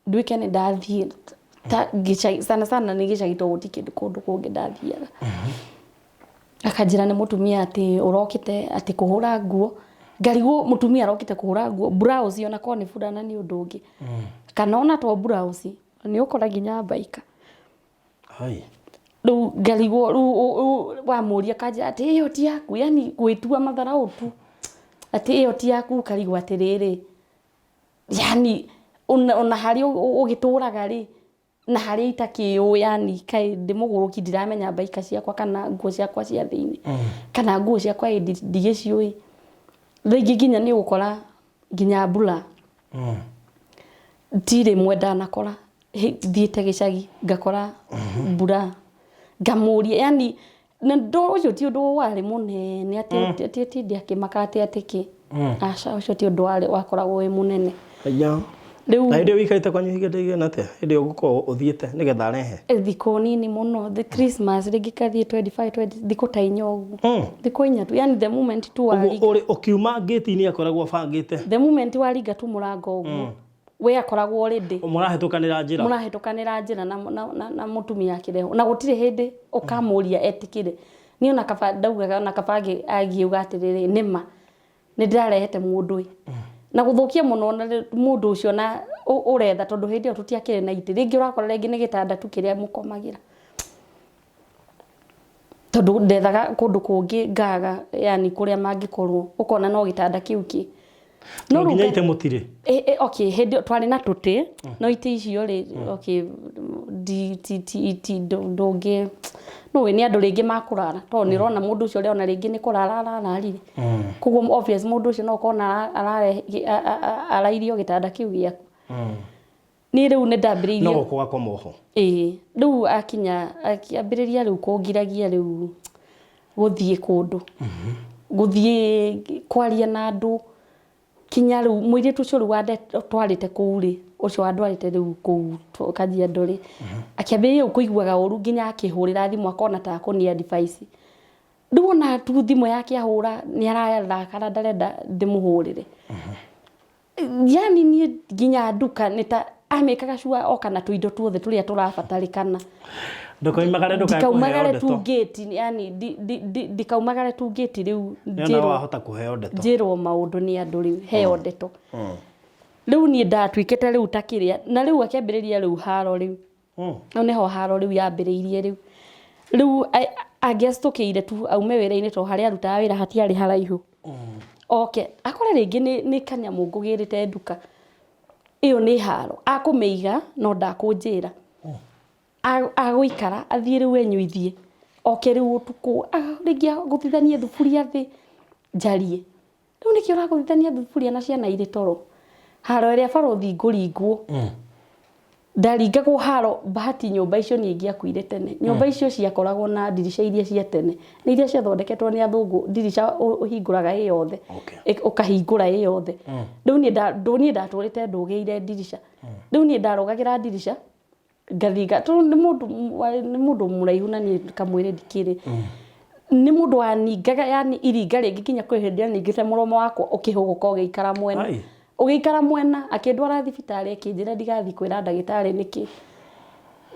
Nduĩke nĩ ndathiĩ ta gĩcagi, sana sana nĩ gĩcagi tondũ gũtirĩ kĩndũ kũndũ kũngĩ ndathiaga. Akanjĩra nĩ mũtumia atĩ ũrokĩte atĩ kũhũra nguo, ngarigwo mũtumia arokĩte kũhũra nguo, blouse ona korwo nĩ burana nĩ ũndũ ũngĩ. Kana ona to blouse, nĩ ũkora nginya mbaika. Hai. Rĩu ngarigwo rĩu wamũria akanjĩra atĩ ĩyo ti yaku, yani gwĩtua matharaũ tu, atĩ ĩyo ti yaku ũkarigwo atĩrĩrĩ, yani ona harĩa ũgĩtũraga rĩ, na harĩa itakĩũĩ yani kaĩ ndĩ mũgũrũki ndiramenya mbaika ciakwa kana nguo ciakwa cia thĩinĩ, kana nguo ciakwa ĩ ndigĩciũĩ. Thaa ingĩ nginya nĩ ũgũkora nginya mbura ti rĩmwe ndanakora thiĩte gĩcagi ngakora mbura ngamũria yani na ũcio ti ũndũ warĩ mũnene atĩ atĩ atinde akĩmaka atĩ atĩ kĩ aca, ũcio ti ũndũ warĩ wakoragwo wĩ mũnene. Aya. Rĩu Na hĩndĩ ĩyo ũikarĩte kwanyu ihinda rĩigana atĩa? Hĩndĩ ĩyo ũgũkorwo ũthiĩte nĩgetha arehe? Thikũ nini mũno, the Christmas rĩngĩ kathiĩ 25, 20, thikũ ta inya ũguo. Thikũ inya tu, yani the moment tu Ũguo waringa. ũrĩ ũkiuma ngĩti-inĩ akoragwo abangĩte. The moment waringa tu mũrango ũguo, we akoragwo already. Mũrahĩtũkanĩra njĩra. Mũrahĩtũkanĩra njĩra na, na, na, na mũtumia akĩrehwo. Na gũtirĩ hĩndĩ ũkamũria etĩkĩre. Niĩ ona kaba ndaugaga ona kaba angiuga atĩrĩrĩ, nĩma nĩ ndĩrarehete mũndũ ĩ. Na gũthũkia mũno ona mũndũ ũcio na ũretha tondũ hĩndĩ ĩyo tũtiakĩrĩ na itĩ. Rĩngĩ ũrakora rĩngĩ nĩ gĩtanda tu kĩrĩa mũkomagĩra. Tondũ ndethaga kũndũ kũngĩ ngaga yani kũrĩa mangĩkorwo ũkona no gĩtanda kĩu kĩ. No nginya itĩ mũtirĩ? Okay, hĩndĩ ĩyo twarĩ na tũtĩ, no itĩ icio rĩ, okay, ndũngĩ, nĩũĩ nĩ andũ rĩngĩ makũrara, tondũ nĩ ũrona mũndũ ũcio ũrĩa ona rĩngĩ nĩ kũrara arararire. Koguo obvious mũndũ ũcio no ũkorwo arairie o gĩtanda kĩu gĩaku. Niĩ rĩu nĩ ndambĩrĩirie. No gũka ũgakoma oho? Ĩĩ, rĩu akinya, akĩambĩrĩria rĩu kũngiragia rĩu gũthiĩ kũndũ, gũthiĩ kwaria na andũ, kinya rĩu mũirĩtu ũcio rĩu wandwarĩte kũu rĩ, ũcio wandwarĩte rĩu kũu Kajiado rĩ, akĩambĩrĩria rĩu kũiguaga ũru nginya akĩhũrĩra thimũ akona ta akũni advice. Rĩu ona tu thimũ yake ahũra nĩ ararakara ndarenda ndĩmũhũrĩre. Yani niĩ nginya nduka nĩ ta amĩkaga sure oka na tũindo tuothe tũrĩa tũrabatarĩkana. Ndũkoimagare ndũkae kũheo Ndikaumagare ndeto. tu ngĩti, yani ndikaumagare tu ngĩti rĩu Nĩona njĩrwo wahota kũheo ndeto. Njĩrwo maũndũ nĩ andũ rĩu, heo ndeto. Rĩu niĩ ndatuĩkĩte rĩu ta kĩrĩa, na rĩu akĩambĩrĩria rĩu haro rĩu. Hau nĩho haro rĩu yambĩrĩirie rĩu. Rĩu angĩacitũkĩire tu aume wĩra-inĩ tondũ harĩa arutaga wĩra hatiarĩ haraihu. Oke akore rĩngĩ nĩ kanyamũ ngũgĩrĩte nduka. Ĩyo nĩ haro. Akũmĩiga no ndakũnjĩra. Agũikara athiĩ rĩu enyuithie. Oke rĩu ũtukũ rĩngĩ agũthithanie thuburia thĩ njarie. Rĩu nĩkĩ ũragũthithania thuburia na ciana irĩ toro? Haro ĩrĩa barũthi ngũringwo. Ndaringagwo haro bahati nyũmba icio niĩ ingĩakuire tene. Nyũmba icio ciakoragwo na ndirica iria cia tene. Nĩ iria ciathondeketwo nĩ athũngũ, ndirica ũhingũraga ĩ yothe. Ũkahingũra ĩ yothe. Rĩu niĩ ndatũrĩte ndũgĩire ndirica. Rĩu niĩ ndarũgagĩra ndirica, ngathinga tondũ nĩ mũndũ nĩ mũndũ mũraihu na niĩ kamwĩrĩ ndikĩrĩ. Nĩ mũndũ waningaga yani iringa rĩngĩ nginya kwĩ hĩndĩ aningĩte mũromo wakwa ũkĩhũgũka ũgĩikara mwena. Ai. Ũgĩikara mwena akĩndwara thibitarĩ akĩnjĩra ndigathiĩ kwĩra ndagĩtarĩ nĩkĩ.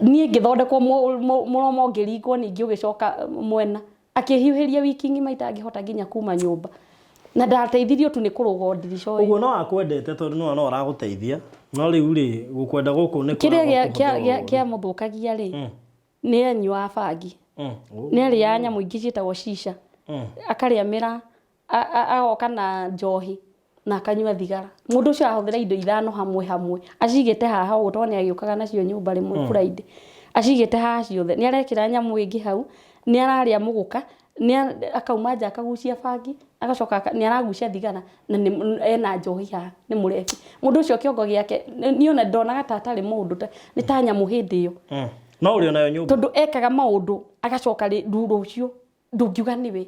Niĩ ngĩthondekwo mũromo ngĩringwo ningĩ ũgĩcoka mwena. Akĩhiũhĩria wiki ng'ima itangĩhota nginya kuma nyũmba. Na ndateithirio tu nĩ kũrũga o ndirica o Ũguo no akwendete tondũ no no aragũteithia. No rĩu rĩ, gũkwenda gũkũ nĩ Kĩrĩa kũragwo gĩa- kĩa- kũhũthĩrwo gĩa- ũru. kĩamũthũkagia rĩ, nĩ anyuaga bangi. Nĩ arĩaga nyamũ ingĩ ciĩtagwo shisha. Akarĩa mĩraa, agoka na njohi na akanyua thigara. Mũndũ ũcio arahũthĩra indo ithano hamwe hamwe. Acigĩte haha ũguo tondũ nĩ agĩũkaga nacio nyũmba rĩmwe Friday. Acigĩte haha ciothe. Nĩ arekĩra nyamũ ĩngĩ hau, nĩ ararĩa mũgũka, nĩ akauma nja akagucia bangi, agacoka nĩ aragucia thigara na nĩ ena njohi haha, nĩ mũrebi. Mũndũ ũcio kĩongo gĩake, niĩ ona ndonaga ta atarĩ mũndũ, nĩ ta nyamũ hĩndĩ ĩyo. No ũrĩ onayo nyũmba? Tondũ ekaga maũndũ agacoka rũciũ ndũngiuga nĩwe.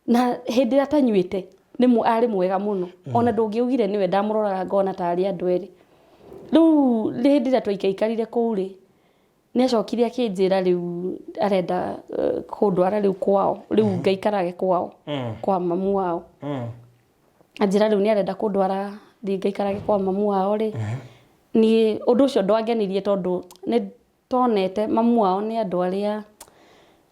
Na hĩndĩ ĩrĩa atanyuĩte nĩ arĩ mwega mũno. Ona ndũngĩaugire nĩwe, ndamũroraga ngona tarĩ andũ erĩ. Rĩu hĩndĩ ĩrĩa twaikaikarire kũu rĩ, nĩ acokire akĩnjĩra rĩu arenda kũndwara rĩu kwao, rĩu ngaikarage kwao, kwa mamu wao. Anjĩra rĩu nĩ arenda kũndwara thiĩ ngaikarage kwa mamu wao rĩ, niĩ ũndũ ũcio ndwangenirie tondũ nĩ tonete mamu wao nĩ andũ arĩa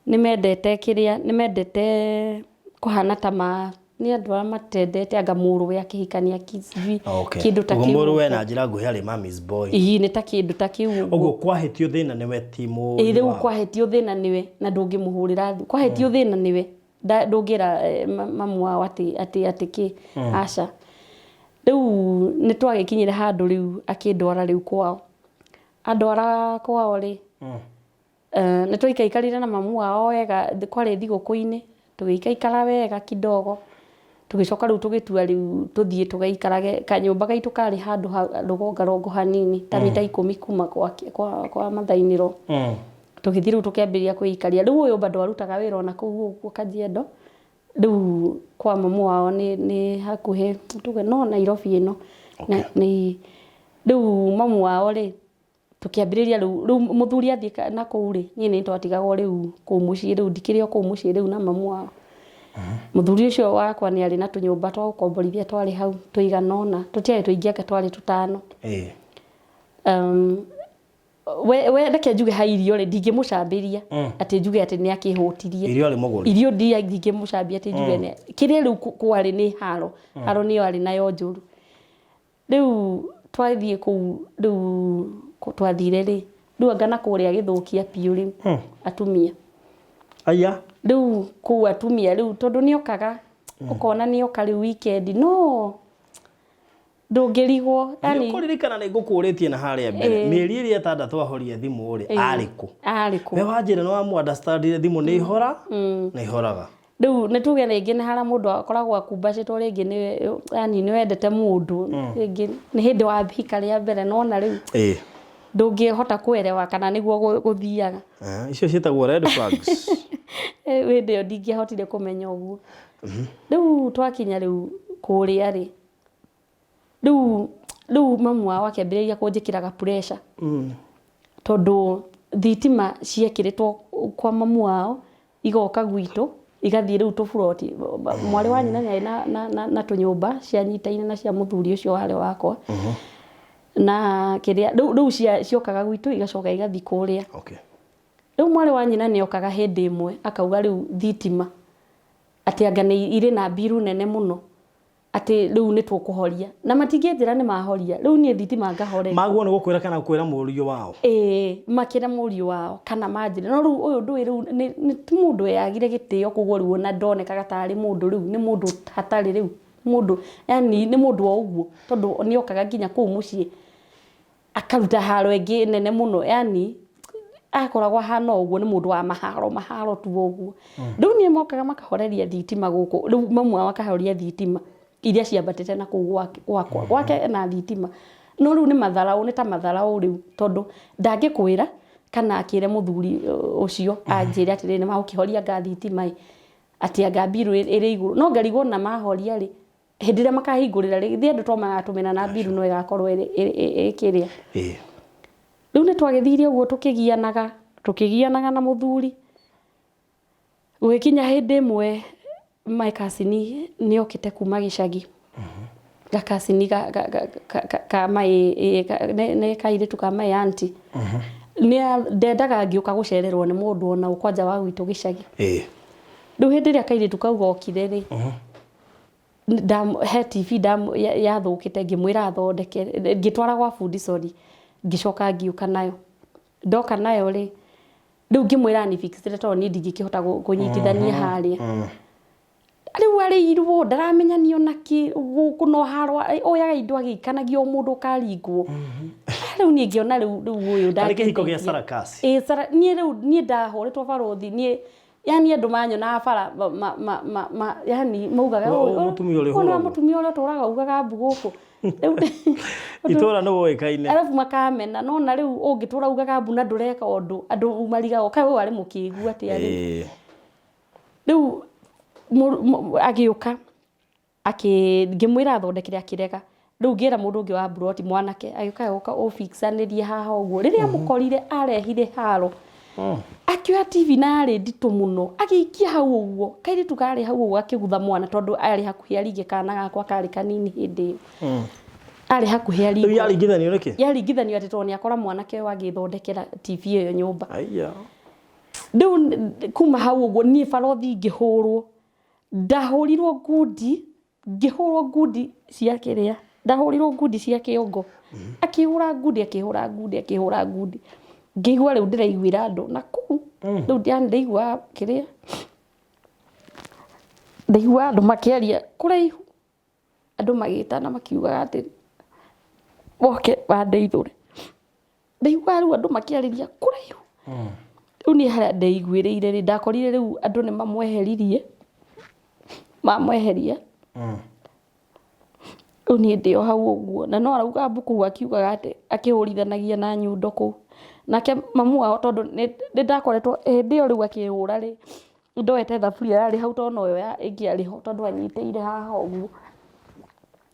nĩ mendete kĩrĩa, nĩ mendete kũhana ta ma, nĩ andũ arĩa matendete anga mũrũwe akĩhikania sijui Okay. kĩndũ ta Ũguo kĩu mũrũwe ũguo. na njĩra nguhĩ arĩ mommy's boy. Ĩĩ nĩ ta kĩndũ ta kĩu ũguo. Ũguo kwahĩtio thĩna nĩwe ti Ĩĩ mũriũ rĩu wao. kwahĩtio thĩna nĩwe na ndũngĩmũhũrĩra thimũ. Kwahĩtio thĩna nĩwe ndũngĩra mamu wao atĩ atĩ atĩ kĩ aca. Rĩu nĩ twagĩkinyire handũ rĩu akĩndwara rĩu kwao. Andwara kwao rĩ, nĩ twaikaikarire na mamu wao wega, kwarĩ thigũkũ-inĩ, tũgĩikaikara wega kidogo, tũgĩcoka rĩu tũgĩtua rĩu tũthiĩ tũgaikarage, kanyũmba gaitũ karĩ handũ rũgongarongo hanini, ta mita ikũmi kuma kwa kwa mother-in-law. Tũgĩthiĩ rĩu tũkĩambĩrĩria kwĩikaria. Rĩu ũyũ bado arutaga wĩra ona kũu ũguo Kajiado, rĩu kwa mamu wao nĩ hakuhĩ, tuge no Nairobi ĩno. Nĩ Rĩu mamu wao rĩ, tũkĩambĩrĩria rĩu, rĩu mũthuri athiĩ na kũu rĩ, niĩ nĩ twatigagwo rĩu kũu mũciĩ rĩu ndikĩrĩ o kũu mũciĩ rĩu na mamu wao. Mũthuri ũcio wakwa nĩ arĩ na tũnyũmba twa gũkomborithia twarĩ hau tũigana ũna, tũtiarĩ tũingĩ anga twarĩ tũtano. We, we reke njuge ha irio rĩ, ndingĩmũcambĩria atĩ njuge atĩ nĩ akĩhũtirie. Irio arĩ mũgũri. Irio ndingĩmũcambia atĩ njuge nĩ, kĩrĩa rĩu kwarĩ nĩ haro, haro nĩyo arĩ nayo njũru. Rĩu twathiĩ kũu rĩu twathire rĩ, rĩu anga na kũrĩa gĩthũkia biũ rĩu atumia. Aya. Rĩu kũu atumia rĩu tondũ nĩokaga, ũkona nĩoka rĩu weekend no ndũngĩrigwo yani. Nĩũkũririkana nĩ ngũkũrĩtie na harĩa mbere. Mĩeri ĩrĩa ĩtandatũ ahoria thimũ rĩ, arĩ kũ? Arĩ kũ? We wanjĩra nĩ wamũ understand thimũ nĩ ihora na ihoraga. Rĩu nĩ tuge rĩngĩ nĩ harĩa mũndũ akoragwo akumbacĩtwo rĩngĩ nĩ yani nĩ wendete mũndũ rĩngĩ nĩ hĩndĩ wahika rĩa mbere nona rĩu ndũngĩhota kũerewa kana nĩguo gũthiaga. Icio ciĩtagwo red flags. Hĩndĩ ĩyo ndingĩahotire kũmenya ũguo. Rĩu twakinya rĩu kũrĩa rĩ, Rĩu rĩu mamu wao akĩambĩrĩria kũnjĩkĩraga pressure tondũ thitima ciekĩrĩtwo kwa mamu wao igoka gwitũ igathiĩ rĩu tũburoti. Mwarĩ wa nyina nĩ arĩ na, na, na, na tũnyũmba cianyitaine na cia mũthuri ũcio warĩ wakwa na kĩrĩa rĩu rĩu ciokaga gwitũ igacoka igathiĩ kũrĩa. Rĩu mwarĩ wa nyina nĩ okaga hĩndĩ ĩmwe akauga rĩu thitima atĩ anga nĩ irĩ na mbiru nene mũno atĩ rĩu nĩ tũkũhoria na matingĩnjĩra nĩ mahoria rĩu niĩ thitima ngahoreria. Maguo nĩ gũkwĩra kana kwĩra mũriũ wao? Ĩĩ makĩre mũriũ wao kana manjĩre no rĩu ũyũ ndũĩ rĩu nĩ ti mũndũ weyagire gĩtĩo koguo rĩu ona ndonekaga tarĩ mũndũ rĩu nĩ mũndũ hatarĩ rĩu mũndũ yani nĩ mũndũ o ũguo tondũ nĩ okaga nginya kũu mũciĩ akaruta haro ĩngĩ nene mũno yani akoragwo ahana ũguo nĩ mũndũ wa maharo maharo tu ũguo rĩu niĩ mokaga makahoreria thitima gũkũ rĩu mamu wao akahoria thitima iria ciambatĩte na kũu gwake gwakwa gwake ena thitima no rĩu nĩ matharaũ nĩ ta matharaũ rĩu tondũ ndangĩkwĩra kana akĩre mũthuri ũcio anjĩre atĩrĩrĩ nĩ magũkĩhoria anga thitima ĩ atĩ anga mbirũ ĩrĩ igũrũ no ngarigwo na mahoria rĩ Hĩndĩ ĩrĩa makahingũrĩra rĩ, githĩ andũ to magatũmĩra na mbiru no ĩgakorwo ĩ kĩrĩa. Rĩu nĩ twagĩthire ũguo tũkĩgianaga, tũkĩgianaga na mũthuri, gũgĩkinya hĩndĩ ĩmwe my cousin nĩ okĩte kuma gĩcagi, ga cousin ka my nĩ kairĩtu ka my auntie, ndendaga ngĩũka gũcererwo nĩ mũndũ ona ũ kwanja wa gwitũ gĩcagi. Rĩu hĩndĩ ĩrĩa kairĩtu kau gokire rĩ, He TV yathũkĩte ngĩmwĩra athondeke, ngĩtwara gwa bundi sorry, ngĩcoka ngĩũka nayo. Ndoka nayo rĩ, rĩu ngĩmwĩra ani fix ĩre tondũ niĩ ndingĩkĩhota kũnyitithania harĩa. Rĩu arĩirwo ndaramenya nĩ ona kĩ, gũkũ no haro oyaga indo agĩikanagia o mũndũ ũkaringwo. Rĩu niĩ ngĩona rĩu rĩu ũyũ Tarĩ kĩhiko gĩa ndangĩndeithia. sarakasi. Ĩĩ niĩ rĩu niĩ ndahũrĩtwo barũthi niĩ yani andũ manyonaga bara ma, ma, ma, ma, ma, yani maugaga Ũyũ "Ũyũ- mũtumia ũrĩ ũyũ nĩwe hũragwo." mũtumia ũrĩa ũtũraga ugaga mbu gũkũ Rĩu Itũra nĩ woĩkaine. arabu makamena nona rĩu ũngĩtũra ugaga mbu na ndũreka ũndũ andũ marigagwo kaĩ ũyũ arĩ mũkĩgu atĩa rĩu rĩu agĩũka Akĩ, ngĩmwĩra athondekere akĩrega. Rĩu ngĩra mũndũ ũngĩ wa mburoti mwanake, agĩũka agĩũka ũbikcanĩrie haha ũguo. Rĩrĩa amũkorire arehire haro. Akĩoya TV na yarĩ nditũ mũno, agĩikia hau ũguo. Kairĩtu karĩ hau ũguo gakĩgutha mwana tondũ arĩ hakuhĩ aringe kana gakwa karĩ kanini hĩndĩ ĩyo. Arĩ hakuhĩ Rĩu aringwo. yaringithanio nĩkĩ? Yaringithanio atĩ tondũ nĩakora mwanake ũyũ agĩthondekera TV ĩyo nyũmba. Aiya. Rĩu kuma hau ũguo niĩ barothi ngĩhũrwo. Ndahũrirwo ngundi, ngĩhũrwo ngundi cia kĩrĩa, ndahũrirwo ngundi cia kĩongo. Akĩhũra ngundi, akĩhũra ngundi, akĩhũra ngundi. Ngĩigua rĩu ndĩraiguĩra andũ na kũu, rĩu yani ndaiguaga kĩrĩa, ndaiguaga andũ makĩaria kũraihu, andũ magĩtana makiugaga atĩ moke mandeithũre. Ndaiguaga rĩu andũ makĩarĩria kũraihu. Rĩu niĩ harĩa ndeiguĩrĩire rĩ, ndakorire rĩu andũ nĩ mamweheririe, mamweheria. Rĩu niĩ ndĩ o hau ũguo, na no arauga mbu kũu akiugaga atĩ akĩhũrithanagia na nyundo kũu. Nake mamu wao tondũ nĩ ndakoretwo hĩndĩ ĩyo rĩu akĩhũra rĩ, nĩ ndoete thaburia yarĩ hau tondũ noyo ĩngĩarĩ ho tondũ anyitĩrĩire haha ũguo.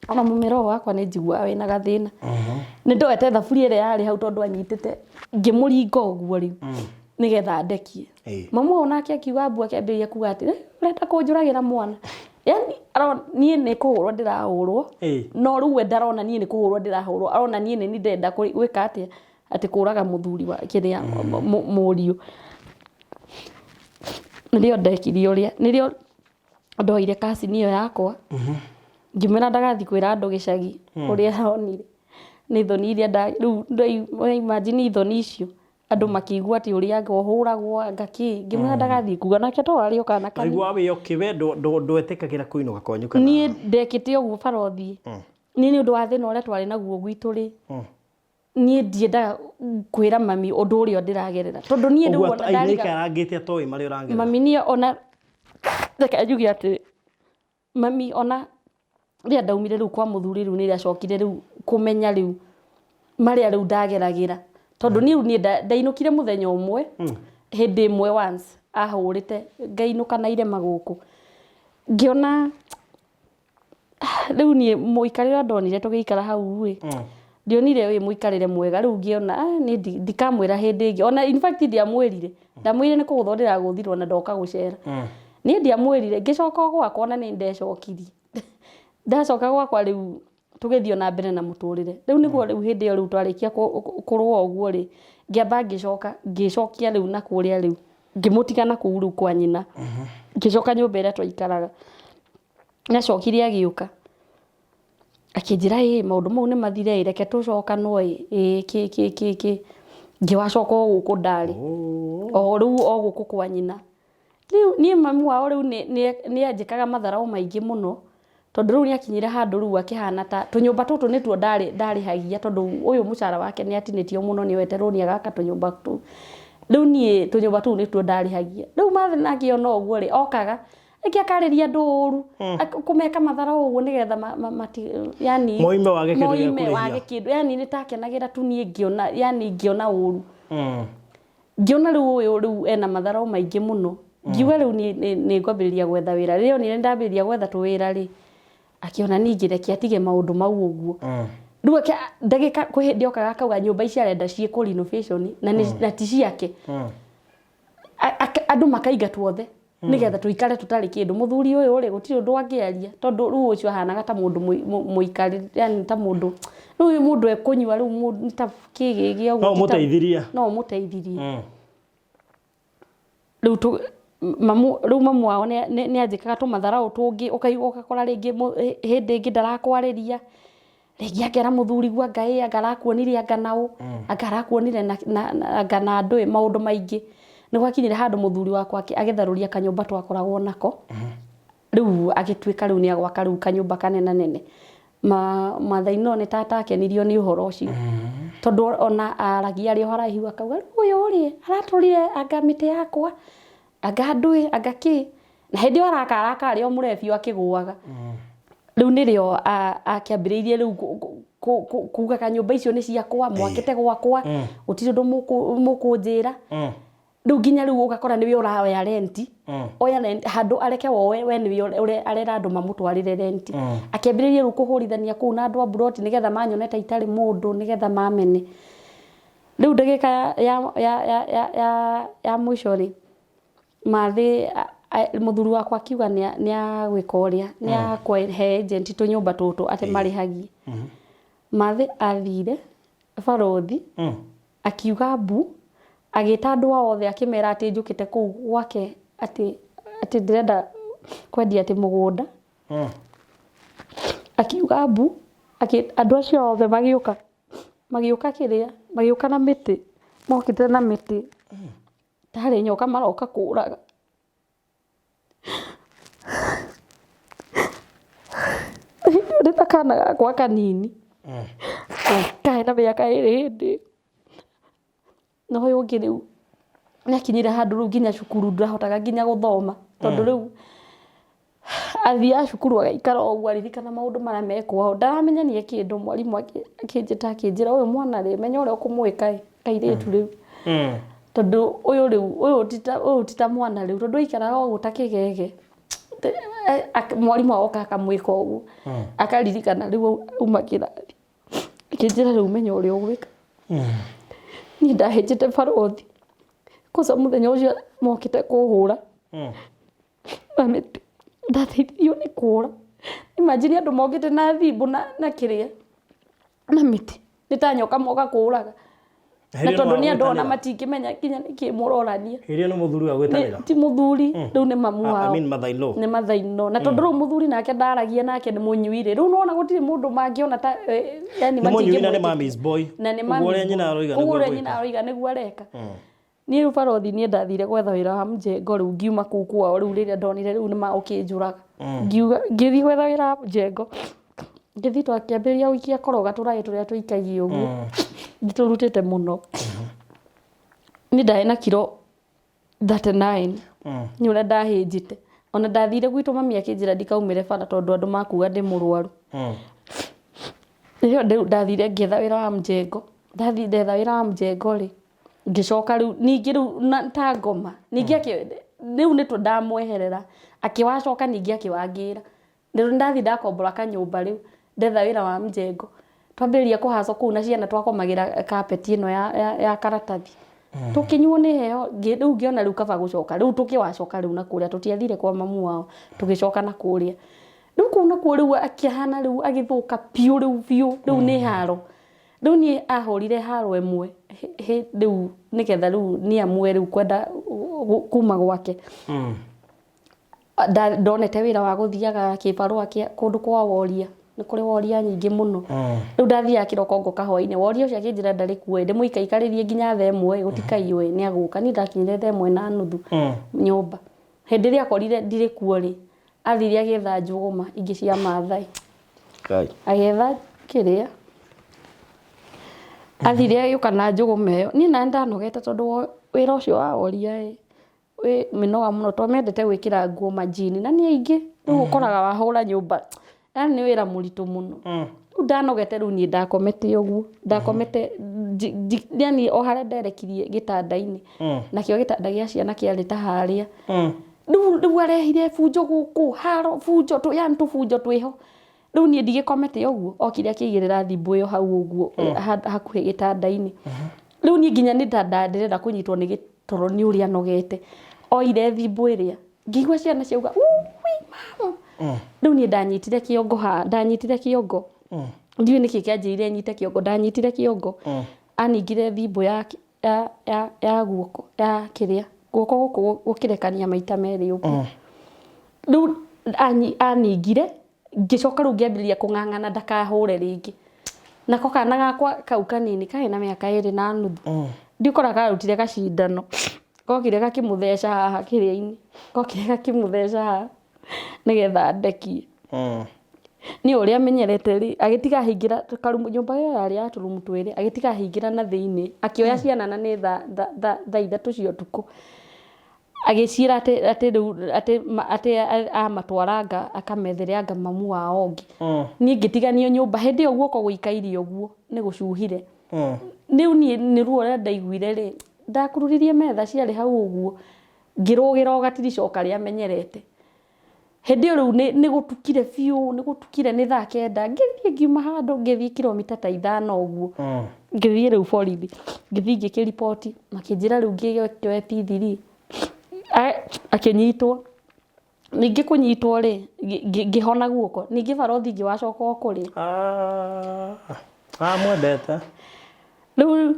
Ona mũmero ũyũ wakwa nĩ njiguaga wĩna gathĩna. Nĩ ndoete thaburia ĩrĩa yarĩ hau tondũ anyitĩte ngĩmũringa ũguo rĩu nĩgetha ndekie. Mamu ũyũ nake akiuga mbu akĩambĩrĩria kuga atĩ "Eh, ũrenda kũnjũragĩra mwana. Yani niĩ nĩ kũhũrwo ndĩrahũrwo no rĩu we ndarona niĩ nĩ kũhũrwo ndĩrahũrwo arona niĩ nĩ niĩ ndĩrenda gwĩka atĩa atĩ kũraga mũthuri wa kĩrĩa mũriũ. Nĩrĩo ndekire ũrĩa nĩrĩo ndoire kacini ĩyo yakwa ngĩmwĩra ndagathiĩ kwĩra andũ gĩcagi ũrĩa onire nĩ thoni iria nda rĩu we imagine ithoni icio andũ makĩigua atĩ ũrĩa anga ũhũragwo anga kĩ ngĩmwĩra ndagathiĩ kuga nake to arĩ o kana kanini. Waigua wĩ okay we ndwetĩkagĩra kũinũka kwanyu kana? Niĩ ndekĩte ũguo barothi niĩ nĩ ũndũ wa thĩna ũrĩa twarĩ naguo gwitũ rĩ niĩ ndiendaga kwĩra mami ũndũ ũrĩa ndĩragerera tondũ niĩ rĩu Ũguo ona ndariga aikarangĩte atoĩ marĩa ũragerera. Mami niĩ ona reke njuge atĩ mami ona rĩrĩa ndaumire rĩu kwa mũthuri rĩu nĩrĩo acokire rĩu kũmenya rĩu marĩa rĩu ndageragĩra tondũ niĩ rĩu niĩ ndainũkire mũthenya ũmwe hĩndĩ ĩmwe once ahũrĩte ngainũka na irema gũkũ ngĩona Rĩu niĩ mũikarĩre ũrĩa ndonire tũgĩikara hau ĩ, ndionire wĩ mũikarĩre mwega, rĩu ngĩona niĩ ndikamwĩra hĩndĩ ĩngĩ, ona in fact ndiamwĩrire, ndamwĩrire nĩ kũgũthwo ndĩragũthirwo na ndoka gũcera. Niĩ ndiamwĩrire, ngĩcoka o gwakwa na nĩ ndecokirie. Ndacoka gwakwa rĩu tũgĩthiĩ o na mbere na mũtũrĩre. Rĩu nĩguo rĩu hĩndĩ ĩyo rĩu twarĩkia kũrũa ũguo rĩ, ngĩamba ngĩcoka, ngĩcokia rĩu na kũrĩa rĩu, ngĩmũtiga na kũu rĩu kwa nyina, ngĩcoka nyũmba ĩrĩa twaikaraga. Nĩ acokire agĩũka, akĩnjĩra ĩ maũndũ mau nĩ mathire ĩ reke tũcokanwo ĩ, ĩ kĩ kĩ kĩ kĩ, ngĩgacoka o gũkũ ndarĩ, o rĩu o gũkũ kwa nyina. Rĩu niĩ mami wao rĩu nĩ anjĩkaga matharaũ maingĩ mũno, tondũ rĩu nĩ akinyire handũ rĩu akĩhana ta, tũnyũmba tũtũ nĩtuo ndarĩhagia tondũ ũyũ mũcara wake nĩ atinĩtio mũno nĩ oete rũni agaka tũnyũmba tũu. Rĩu niĩ tũnyũmba tũu nĩtuo ndarĩhagia. Rĩu akĩona ũguo rĩ, okaga Rĩngĩ akarĩria andũ ũru, kũmeka mathara ũguo nĩgetha yani Moime wage kĩndũ gĩa moime kũrĩhia. wage kĩndũ. Yani nĩ takenagĩra tu niĩ ngĩona, yani ngĩona ũru. Ngĩona rĩu ũyũ rĩu ena matharaũ maingĩ mũno. Ngiuga rĩu niĩ nĩ ngwambĩrĩria gwetha wĩra. Rĩrĩa onire nĩ ndambĩrĩria gwetha tũwĩra rĩ, akĩona ningĩ reke atige maũndũ mau ũguo. Rĩu ndagĩka kwĩ hĩndĩ okaga akauga nyũmba ici arenda ciĩkwo renovation na na ti ciake. Andũ makaingatwo othe nĩgetha tũikare tũtarĩ kĩndũ. Mũthuri ũyũ rĩ, gũtirĩ ũndũ angĩaria tondũ rĩu ũcio ahanaga ta mũndũ mũikarĩri yani ta mũndũ, rĩu ũyũ mũndũ ekũnyua rĩu nĩ ta kĩgĩgĩ ũguo. No ũmũteithirie. No ũmũteithirie. Rĩu Mamu rĩu mamu wao nĩ anjĩkaga tũmatharaũ tũngĩ ũkaigua ũgakora rĩngĩ hĩndĩ ĩngĩ ndarakwarĩria, rĩngĩ akera mũthuriguo anga ĩ anga arakuonire anga naũ, anga arakuonire anga na ndũĩ maũndũ maingĩ. Nĩ gwakinyire handũ mũthuri wakwa agĩtharũria kanyũmba twakoragwo nako, rĩu agĩtuĩka rĩu nĩ agwaka rĩu kanyũmba kanenanene. Maathai no nĩ ta atakenirio nĩ ũhoro ũcio tondũ ona aragia arĩ o haraihu akauga rĩu ũyũ rĩ aratũrire anga mĩtĩ yakwa anga ndũĩ anga kĩ na hĩndĩ ĩyo araka araka arĩ o mũrebi akĩgũaga rĩu nĩrĩo akĩambĩrĩirie rĩu kugaga nyũmba icio nĩ ciakwa mwakĩte gwakwa gũtirĩ ũndũ mũkũnjĩra Rĩu nginya rĩu ũgakora nĩwe ũraoya renti oya rent handũ areke woe we nĩwe arera andũ mamũtwarĩre renti akĩambĩrĩria rĩu kũhũrithania kũu na andũ a mburoti nĩgetha manyone ta itarĩ mũndũ nĩgetha mamene rĩu ndagĩka ya, ya, ya, ya, ya, ya mũico rĩ mathĩ mũthuri wakwa akiuga nĩ agwĩka ũrĩa nĩ akũhe agent tũnyũmba tũtũ atĩ marĩhagie mathĩ athire barũthi Akiuga mbu, agĩta andũ ao othe akĩmera atĩ njũkĩte kũu gwake atĩ atĩ ndĩrenda kwendia atĩ mũgũnda. Akiuga mbu, andũ acio othe magĩũka, magĩũka kĩrĩa, magĩũka na mĩtĩ, mokĩte na mĩtĩ tarĩ nyoka maroka kũraga. Ndĩ na kana gakwa kanini karĩ na mĩaka ĩrĩ hĩndĩ ĩyo. Na ũyũ ũngĩ rĩu nĩ akinyire handũ rĩu nginya cukuru ndahotaga nginya gũthoma tondũ rĩu athiaga cukuru agaikara o ũguo aririkana maũndũ marĩa me kwao. Ndaramenya nĩ kĩndũ mwarimũ akĩnjĩta akĩnjĩra ũyũ mwana rĩ menya ũrĩa ũkũmwĩka ĩ kairĩtu rĩu. Tondũ ũyũ rĩu ũyũ ti ta mwana rĩu tondũ aikaraga ũguo ta kĩgege. Mwarimũ agoka akamwĩka ũguo akaririkana rĩu auma kĩrathi. Akĩnjĩra rĩu menya ũrĩa ũgwĩka. Niĩ ndahĩnjĩte barũthi kwanza mũthenya ũcio mokĩte kũhũra na mĩtĩ ndateithirio nĩ kũra. Imagine andũ mokĩte na thimbũ na kĩrĩa na mĩtĩ nĩ ta nyoka moka kũraga. Na tondũ nĩ andũ ona matingĩmenya nginya nĩkĩ mũrorania. Hĩndĩ ĩyo nĩ mũthuri wa gwĩtanĩra? Ti mũthuri, rĩu nĩ mamu wao. I mean mother in law. Nĩ mother in law. Na tondũ rĩu mũthuri nake ndaragia nake nĩ mũnyui rĩ, rĩu nĩwona gũtirĩ mũndũ mangĩona ta yani Nĩ mũnyui na nĩ mommy's boy. Na nĩ Ũguo ũrĩa nyina aroiga nĩguo ũguo ũrĩa nyina aroiga nĩguo areka. Niĩ rĩu barothi niĩ ndathire gwetha wĩra wa mjengo rĩu ngiuma kũu kwao rĩu rĩrĩa ndonire rĩu nĩ magũkĩnjũraga. Ngiuga ngĩthiĩ gwetha wĩra wa mjengo, ngĩthiĩ twakĩambĩrĩria gũikia koroga tũraĩ tũrĩa tũikagio ũguo, ndĩtũrutĩte mũno. Niĩ ndarĩ na kiro 39 nĩ ũrĩa ndahĩnjĩte. Ona ndathire gwitũ mami akĩnjĩra ndikaumĩre bara tondũ andũ makuga ndĩ mũrwaru. Rĩrĩa rĩu ndathire ngĩetha wĩra wa mjengo, ndathiĩ ndetha wĩra wa mjengo rĩ, ngĩcoka rĩu ningĩ rĩu na ta ngoma ningĩ akĩ rĩu nĩ ndamweherera akĩwacoka ningĩ akĩwangĩra rĩu ndathiĩ ndakombora kanyũmba rĩu ndetha wĩra wa mjengo twambĩrĩria kũhaco kũu na ciana twakomagĩra kapeti ĩno ya, ya, ya karatathi tũkĩnyuo nĩ heho rĩu ngĩona rĩu kaba gũcoka rĩu tũkĩwacoka rĩu na kũrĩa tũtiathire kwa mamu wao tũgĩcoka na kũrĩa rĩu kũu nakuo rĩu akĩhana rĩu agĩthũka biũ rĩu biũ rĩu nĩ haro Rĩu niĩ ahũrire haro ĩmwe rĩu nĩgetha rĩu niamue rĩu kwenda kuma gwake. Ndonete wĩra wa gũthiaga kĩbarũa kĩa kũndũ kwa woria, nĩ kũrĩ woria nyingĩ mũno. Rĩu ndathiaga kĩroko ngoka hwainĩ, woria ũcio akĩnjĩra ndarĩ kuo ĩ, ndĩmũikaikarĩrie nginya thaa ĩmwe ĩ, gũtikaiywo ĩ, nĩ agũka. Niĩ ndakinyire thaa ĩmwe na nuthu nyũmba. Hĩndĩ ĩrĩa akorire ndirĩ kuo rĩ, athire agĩetha njũgũma ingĩ cia Maathai. Ngai. Agĩetha kĩrĩa athire agĩũka na njũgũma ĩyo. Niĩ nani ndanogete tondũ wĩra ũcio wa woria ĩ, wĩ mĩnoga mũno tondũ mendete gwĩkĩra nguo manjini na nĩ aingĩ. Rĩu ũkoraga wahũra nyũmba, yani nĩ wĩra mũritũ mũno. Rĩu ndanogete rĩu niĩ ndakomete ũguo, ndakomete yani o harĩa nderekirie gĩtanda-inĩ, nakĩo gĩtanda gĩa ciana kĩarĩ ta harĩa. Rĩu rĩu arehire bunjo gũkũ, haro bunjo, yani tũbunjo twĩho. Rĩu niĩ ndigĩkomete ũguo, okire akĩigĩrĩra thimbũ ĩyo hau ũguo hakuhĩ gĩtanda-inĩ. Rĩu niĩ nginya nĩ ta ndĩrenda kũnyitwo nĩ gĩtoro nĩ ũrĩa nogete. Oire thimbũ ĩrĩa, ngĩigua ciana ciauga wuii mama. Rĩu niĩ ndanyitire kĩongo haha, ndanyitire kĩongo. Ndiũĩ nĩkĩ kĩanjĩrire nyite kĩongo, ndanyitire kĩongo. Aningire thimbũ ya ya ya ya guoko ya kĩrĩa. Guoko gũkũ gũkĩrekania maita merĩ ũguo. Rĩu aningire, ngĩcoka rĩu ngĩambĩrĩria kũng'ang'ana ndakahũre rĩngĩ. Nako kana gakwa kau kanini karĩ na mĩaka ĩrĩ na nuthu, ndiũkora karutire gacindano, kokire gakĩmũtheca haha kĩrĩa-inĩ, kokire gakĩmũtheca haha nĩgetha andekie. Niĩ ũrĩa menyerete rĩ, agĩtiga ahingĩra karumu, nyũmba ĩyo yarĩ ya tũrumu twĩrĩ, agĩtiga ahingĩra na thĩiniĩ, akĩoya ciana na nĩ thaa 3 cia ũtukũ, agĩciĩra atĩ atĩ rĩu atĩ atĩ amatwara anga akamethere anga mamu wao ũngĩ. Niĩ ngĩtiganio nyũmba, hĩndĩ ĩyo guoko gũikaire ũguo nĩ gũcuhire. Rĩu niĩ nĩ ruo ũrĩa ndaiguire rĩ, ndakururirie metha ciarĩ hau ũguo, ngĩrũgĩra o gatirica o karĩa menyerete. Hĩndĩ ĩyo rĩu nĩ gũtukire biũ, nĩ gũtukire nĩ thaa kenda, ngĩthiĩ ngiuma handũ ngĩthiĩ kiromita ta ithano ũguo, ngĩthiĩ rĩu borithi, ngĩthiĩ ngĩkĩriboti, makĩnjĩra rĩu ngĩoe P3, akĩnyitwo, ningĩ kũnyitwo rĩ, ngĩhona guoko, ningĩ barothi ũngĩ wacoka o kũrĩa. Amwendete. Rĩu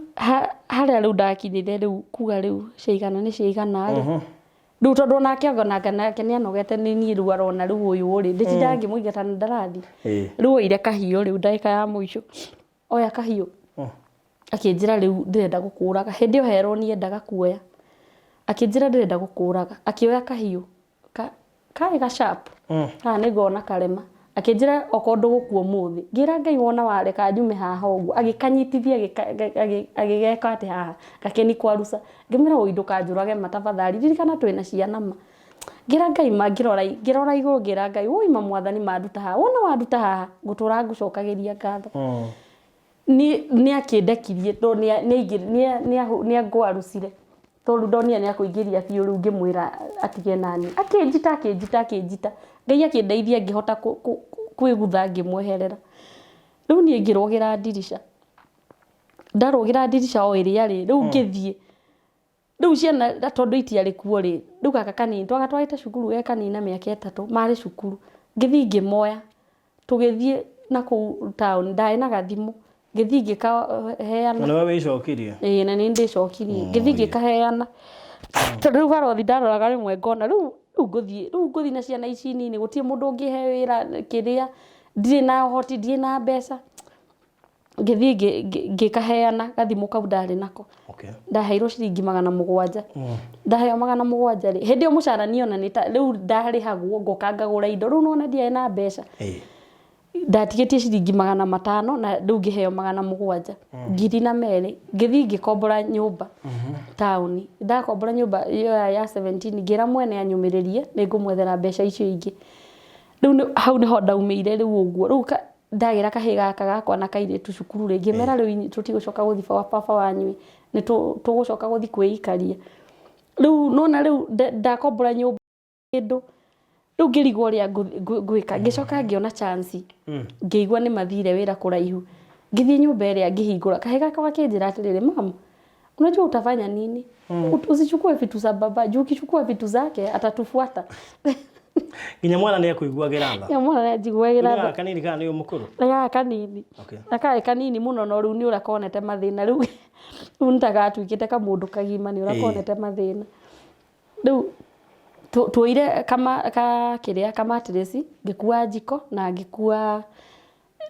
harĩa rĩu ndakinyire rĩu kuga rĩu ciaigana nĩ ciaigana rĩ, Rĩu tondũ onake onanga nake nĩ anogete nĩ niĩ rĩu arona rĩu ũyũ rĩ, ndĩtindaga ngĩmũingata na ndarathiĩ. Rĩu oire kahiũ rĩu ndagĩka ya mũico, oya kahiũ akĩnjĩra rĩu ndĩrenda gũkũraga. Hĩndĩ ĩyo herwo niĩ endaga kuoya. Akĩnjĩra ndĩrenda gũkũraga, akĩoya kahiũ karĩ ga sharp, haha nĩ ngona karema. Akĩnjĩra okorwo ndũgũkua ũmũthĩ, ngĩra Ngai wona wareka nyume haha ũguo, agĩkanyitithia agĩgeka atĩ haha, gakĩni kwaruca. Ngĩmwĩra woi ndũkanjũrage ma tafadhali, ririkana twĩna ciana ma. Ngĩra Ngai ma ngĩrora ngĩrora igũrũ ngĩra Ngai woi ma mwathani ma nduta haha, wona wanduta haha ngũtũra ngũcokagĩria ngatho. Nĩ akĩndekirie tondũ nĩ angwarucire. Tondũ ndonire nĩ akũingĩria biũ rĩu ngĩmwĩra atige naniĩ. Akĩnjita akĩnjita akĩnjita, Ngai akĩndeithia ngĩhota kwĩgutha ngĩmweherera. Rĩu niĩ ngĩrũgĩra ndirica, ndarũgĩra ndirica o ĩrĩa rĩ, rĩu ngĩthiĩ, rĩu ciana tondũ itiarĩ kuo rĩ, rĩu gaka kanini twagatwarĩte cukuru ge kanini na mĩaka 3, marĩ cukuru, ngĩthiĩ ngĩmoya. Tũgĩthiĩ na kũu taũni, ndarĩ na gathimũ, ngĩthiĩ ngĩkaheana. Na nĩwe wĩcokirie? Ĩĩ na nĩ niĩ ndĩcokirie. Ngĩthiĩ ngĩkaheana. Tondũ rĩu barothi ndaroraga rĩmwe ngona rĩu rĩu ngũthiĩ rĩu ngũthiĩ na ciana ici nini gũtirĩ mũndũ ũngĩhe wĩra kĩrĩa, ndirĩ na ũhoti, ndirĩ na mbeca. Ngĩthiĩ ngĩkaheana gathimũ kau ndarĩ nako. Ndaheirwo ciringi 700. Ndaheo 700 rĩ, hĩndĩ ĩyo mũcara niĩ ona nĩ ta rĩu ndarĩhagwo ngoka ngagũra indo, rĩu nĩwona ndiarĩ na mbeca. Ndatigĩtie ciringi 500 na rĩu ngĩheo 700, 2,000. Ngĩthiĩ ngĩkombora nyũmba taũni. Ndakombora nyũmba ĩyo ya 17 ngĩra mwene anyũmĩrĩrie nĩ ngũmwethera mbeca icio ingĩ. Rĩu hau nĩho ndaumĩire rĩu ũguo. Rĩu ndagĩra kahĩĩ gaka gakwa na kairĩtu cukuru rĩ, ngĩmera rĩu tũtigũcoka gũthiĩ gwa baba wanyu ĩ, nĩ tũgũcoka gũthiĩ kwĩikaria. Rĩu nĩwona rĩu ndakombora nyũmba kĩndũ, rĩu ngĩrigwo ũrĩa ngwĩka, ngĩcoka ngĩona chance, ngĩigua nĩ mathire wĩra kũraihu, ngĩthiĩ nyũmba ĩrĩa ngĩhingũra, kahĩĩ gakwa gakĩnjĩra atĩrĩrĩ, mum, unajua utafanya nini? Usichukue vitu za baba, juu ukichukua vitu zake atatufuata. Nginya mwana nĩ akũiguagĩra tha. Nginya mwana nĩ anjiguagĩra tha. Nĩ kanini kana nĩ mũkũrũ? Nĩ gaka kanini. Okay. Na karĩ kanini mũno no rĩu nĩ ũrĩa konete mathĩna rĩu rĩu nĩ ta gatuĩkĩte kamũndũ kagima nĩ ũrĩa konete mathĩna. Rĩu tuoire kama ka kĩrĩa kamatirĩci ngĩkua njiko na ngĩkua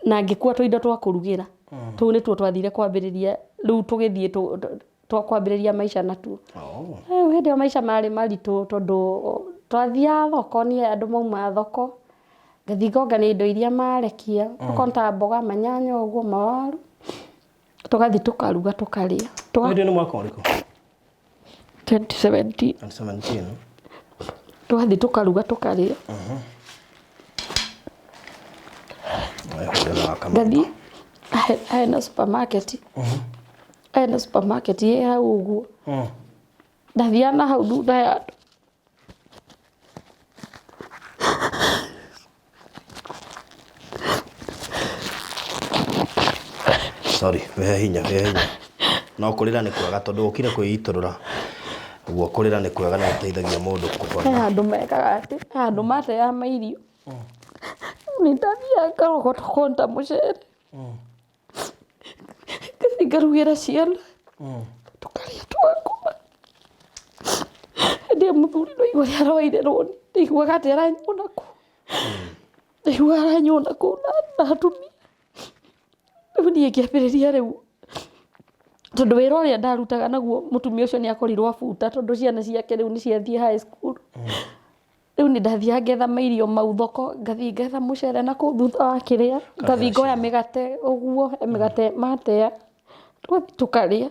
na ngĩkua tũindo twa kũrugĩra. Tũu nĩtuo twathire kwambĩrĩria rĩu tũgĩthiĩ kwambĩrĩria maica natuo. Oh. Rĩu hĩndĩ ĩyo maica marĩ maritũ tondũ twathiaga thoko niĩ andũ mauma thoko ngathiĩ ngongania indo iria marekia okorwo nĩ ta mboga manyanya ũguo mawaru tũgathiĩ tũkaruga tũkarĩa. Hĩndĩ ĩyo nĩ mwaka ũrĩkũ? 2017. 2017. Tũgathiĩ tũkaruga tũkarĩa. Ngathiĩ hena supermarket. Hena supermarket ĩ hau ũguo. Ndathiaga na hau thutha ya andũ. Sorry, wĩhe hinya, wĩhe hinya. No kũrĩra nĩ kwega tondũ ũkire kwĩitũrũra. Ũguo kũrĩra nĩ kwega nĩ gũteithagia mũndũ kũhona. He handũ mekaga atĩ, he handũ mateaga mairio. Nĩ ndathiaga ngarogota okorwo nĩ ta mũcere. Ngathiĩ ngarugĩra ciana, tũkarĩa tũgakoma. Mũthuri ndaigua ũrĩa aroire rũni, ndaiguaga atĩ aranyona kũ, ndaiguaga aranyona kũu na atumia. Rĩu niĩ ngĩambĩrĩria rĩu, tondũ wĩra ũrĩa ndarutaga naguo mũtumia ũcio nĩ akorirwo abuta tondũ ciana ciake rĩu nĩ ciathiĩ high school. Rĩu nĩ ndathiaga ngetha mairio mau thoko, ngathiĩ ngetha mũcere na kũu thutha wa kĩrĩa, ngathiĩ ngoya mĩgate ũguo, mĩgate matea, tũgathiĩ tũkarĩa.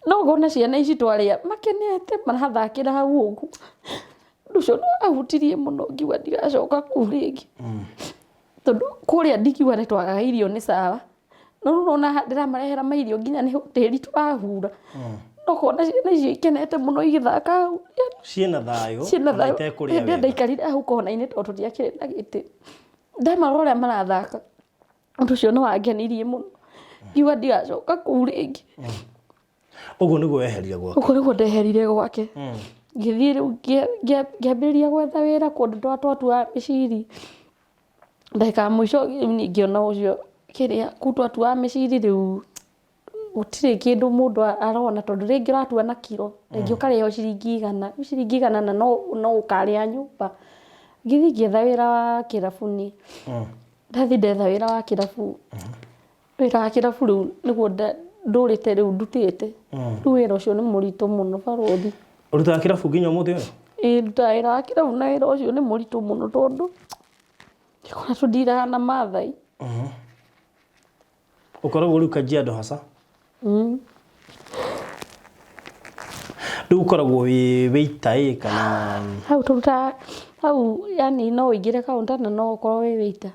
No ngona ciana ici twarĩa makenete marathakĩra hau ũguo. Ũndũ ũcio nĩ wahutirie mũno ngiuga ndigacoka kũu rĩngĩ. Tondũ kũrĩa ndingiuga nĩ twagaga irio nĩ sawa, no rĩu ũrona haha ndĩramarehera mairio nginya nĩ tĩri tũrahura, no ũkona ciana icio ikenete mũno igĩthaka hau. Ciĩna thayũ, Ciĩna ona thayũ. itekũrĩa Hĩndĩ ĩyo wega. ndaikarire hau kona-inĩ tondũ tũtiakĩrĩ na gĩtĩ, ndamarora ũrĩa marathaka, ũndũ ũcio nĩ wangenirie mũno, ngiuga ndigacoka kũu rĩngĩ. Ũguo nĩguo weherire gwake? Ũguo nĩguo ndeherire gwake. Ngĩthiĩ rĩu ngĩambĩrĩria gwetha wĩra kũndũ twatuaga mĩciri. Ndagĩka ya mũico rĩu niĩ ngĩona ũcio kĩrĩa, kũu twatuaga mĩciri rĩu gũtirĩ kĩndũ mũndũ arona tondũ rĩngĩ ũratua na kiro, rĩngĩ ũkarĩhwo ciringi igana, rĩu ciringi igana na no ũkarĩa nyũmba. Ngĩthiĩ ngĩetha wĩra wa kĩrabu-inĩ, ndathiĩ ndetha wĩra wa kĩrabu. Wĩra wa kĩrabu rĩu nĩguo ndũrĩte rĩu ndutĩte. Rĩu wĩra ũcio nĩ mũritũ mũno barũthi. Ũrutaga kĩrabu nginya ũmũthĩ ũyũ? Ĩĩ ndutaga wĩra wa kĩrabu na wĩra ũcio nĩ mũritũ mũno tondũ ona tũndiraga na Maathai. Ũkoragwo rĩu Kajiado hasa? Rĩu ũkoragwo wĩ waiter ĩ kana? Hau tũrutaga, hau yaani no ũingĩre counter na no ũkorwo wĩ waiter.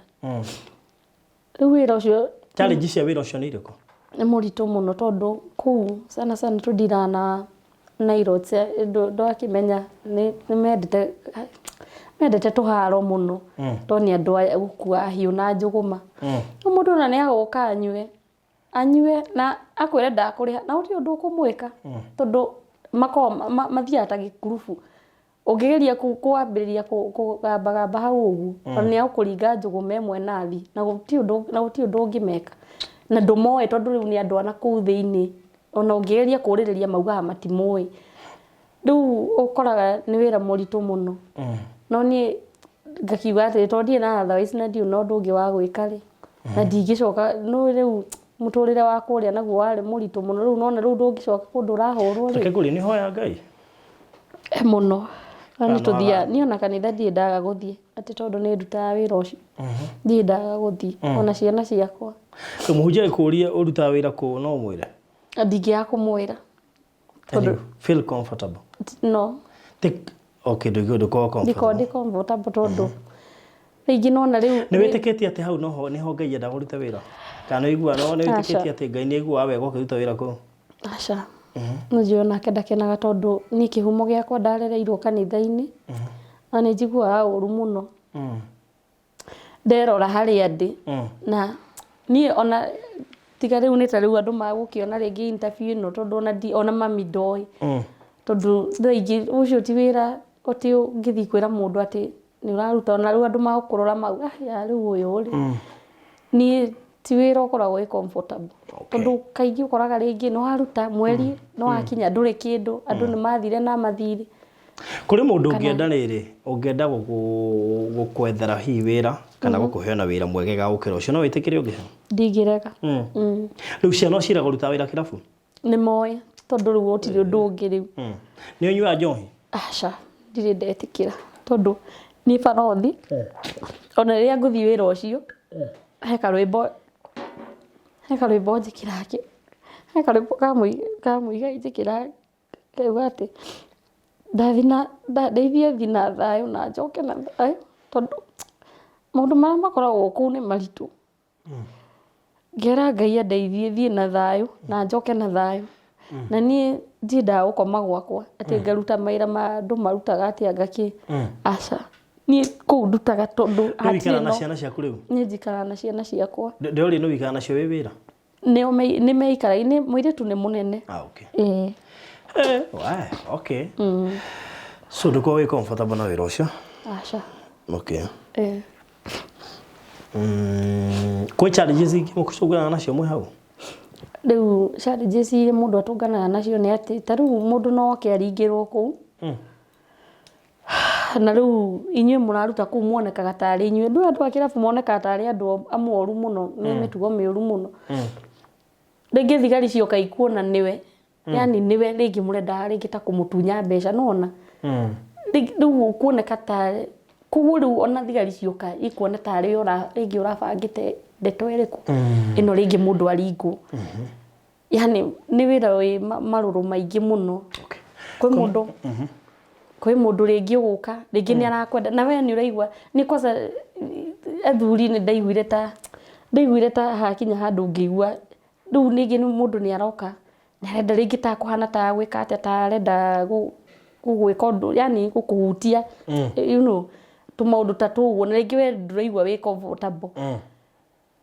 Rĩu wĩra ũcio Challenge cia wĩra ũcio nĩ irĩkũ? Nĩ mũritũ mũno tondũ kũu sana sana tũndiraga na na irots ndwakĩmenya nĩ mendete mendete tũharo mũno tondũ nĩ andũ a gũkua hiũ na njũgũma. Rĩu mũndũ ona nĩ agoka anyue, anyue na akwĩre ndakũrĩha na gũtirĩ ũndũ ũkũmwĩka tondũ makoragwo mathiaga ta gĩkurubu. Ũngĩgeria kwambĩrĩria kũgambagamba hau ũguo, ona nĩ egũkũringa njũgũma ĩmwe na athiĩ, na gũtirĩ ũndũ na gũtirĩ ũndũ ũngĩmeka. Na ndũmoĩ tondũ rĩu nĩ andũ a nakũu thĩiniĩ, ona ũngĩgeria kũũrĩrĩria maugaga matimũĩ. Rĩu ũkoraga nĩ wĩra mũritũ mũno. No niĩ ngakiuga atĩrĩ, tondũ ndirĩ na otherwise na ndirĩ na ũndũ ũngĩ wa gwĩka rĩ, na ndingĩcoka, nĩ ũĩ rĩu mũtũrĩre wa kũrĩa naguo warĩ mũritũ mũno, rĩu nĩwona rĩu ndũngĩcoka kũndũ ũrahũrwo rĩ. Reke ngũrie, nĩ ũhoyaga Ngai? Mũno. Na nĩ tũthiaga, niĩ ona kanitha ndirĩ ndaga gũthiĩ, atĩ tondũ nĩ ndutaga wĩra ũcio. Ndirĩ ndaga gũthiĩ, ona ciana ciakwa. Rĩu mũhunjia agĩkũria ũrutaga wĩra kũ no ũmwĩre? Ndingĩaga kũmwĩra. Tondũ feel comfortable? No. Okay, ndũkoragwo comfortable. Ndikoragwo ndĩ comfortable tondũ rĩngĩ nona rĩu Nĩ wĩtĩkĩtie atĩ hau noho nĩho Ngai endaga ũrute wĩra? Kana nĩ ũiguaga no nĩ wĩtĩkĩtie atĩ Ngai nĩ aiguaga wega ũkĩruta wĩra kũu? Aca. Nĩ njũĩ onake ndakenaga tondũ niĩ kĩhumo gĩakwa ndarereirwo kanitha-inĩ na nĩ njiguaga ũru mũno nderora harĩa ndĩ na niĩ ona tiga rĩu nĩ ta rĩu andũ magũkĩona rĩngĩ interview ĩno tondũ ona ndi ona mami ndoĩ tondũ thaa ingĩ ũcio ti wĩra atĩ ũngĩthiĩ kwĩra mũndũ atĩ nĩ ũraruta ona rĩu andũ magũkũrora mauga aya rĩu ũyũ rĩ niĩ ti wĩra ũkoragwo wĩ comfortable tondũ kaingĩ ũkoraga rĩngĩ nĩ waruta mweri nĩ wakinya ndũrĩ kĩndũ andũ nĩ mathire na mathirĩ. Kũrĩ mũndũ ũngĩenda rĩrĩ, ũngĩenda gũkwethera hihi wĩra kana gũkũhe ona wĩra mwegega gũkĩra ũcio, no wĩtĩkĩre ũngĩheo? Ndingĩrega. Rĩu ciana ũciĩraga ũrutaga wĩra kĩrabu? Nĩ moĩ tondũ rĩu gũtirĩ ũndũ ũngĩ rĩu. Nĩ ũnyuaga njohi? Aca, ndirĩ ndetĩkĩra tondũ niĩ barothi ona rĩrĩa ngũthiĩ wĩra ũcio he karwĩmbo he karwĩmbo njĩkĩraga he karwĩmbo ka Muigai njĩkĩraga ngauga atĩ ndathiĩ na ndeithia thiĩ na thayũ na njoke na thayũ tondũ maũndũ marĩa makoragwo kũu nĩ maritũ. Ngera Ngai andeithie thiĩ na thayũ na njoke na thayũ. Na niĩ ndiendaga gũkoma gwakwa atĩ ngaruta mawĩra ma andũ marutaga atĩa ngakĩ, aca. Niĩ kũu ndutaga tondũ Rĩu hatirĩ ũikaraga na no ciana ciaku rĩu? Niĩ njikaraga na ciana ciakwa. Ndĩroria nĩ ũikaraga nacio wĩ wĩra? Nĩo nĩ meikaraga, mũirĩtu nĩ mũnene. Ah, okay. Ĩĩ. Eh, wae, okay. So ndũkoragwo wĩ comfortable na wĩra ũcio? Aca. Okay. Ĩĩ. Kwĩ challenges ingĩ mũcũnganaga nacio mwĩ hau? Rĩu challenges iria mũndũ atũnganaga nacio nĩ atĩ ta rĩu mũndũ no oke aringĩrwo kũu. Na rĩu inyuĩ mũraruta kũu muonekaga tarĩ inyuĩ ndũĩ andũ a kĩrabu monekaga tarĩ andũ amoru mũno me mĩtugo mĩũru mũno. Rĩngĩ thigari cioka ikuona nĩwe yani nĩwe rĩngĩ mũrendaga rĩngĩ ta kũmũtunya mbeca nĩwona. Rĩu ũkuoneka ta koguo rĩu ona thigari cioka ikuona tarĩ we rĩngĩ ũrabangĩte ndeto ĩrĩkũ ĩno rĩngĩ mũndũ aringwo. Yani nĩ wĩra wĩ marũrũ maingĩ mũno. Kwĩ mũndũ kwĩ mũndũ rĩngĩ ũgũka rĩngĩ nĩ arakwenda na we nĩ ũraigua nĩ kwanza athuri nĩ ndaiguire ta ndaiguire ta hakinya handũ ngĩigua rĩu rĩngĩ mũndũ nĩ aroka nĩ arenda rĩngĩ ta kũhana ta gwĩka atĩa ta arenda gũgwĩka ũndũ yani gũkũhutia you know tũmaũndũ ta tũu ũguo na rĩngĩ we ndũraigua wĩ comfortable.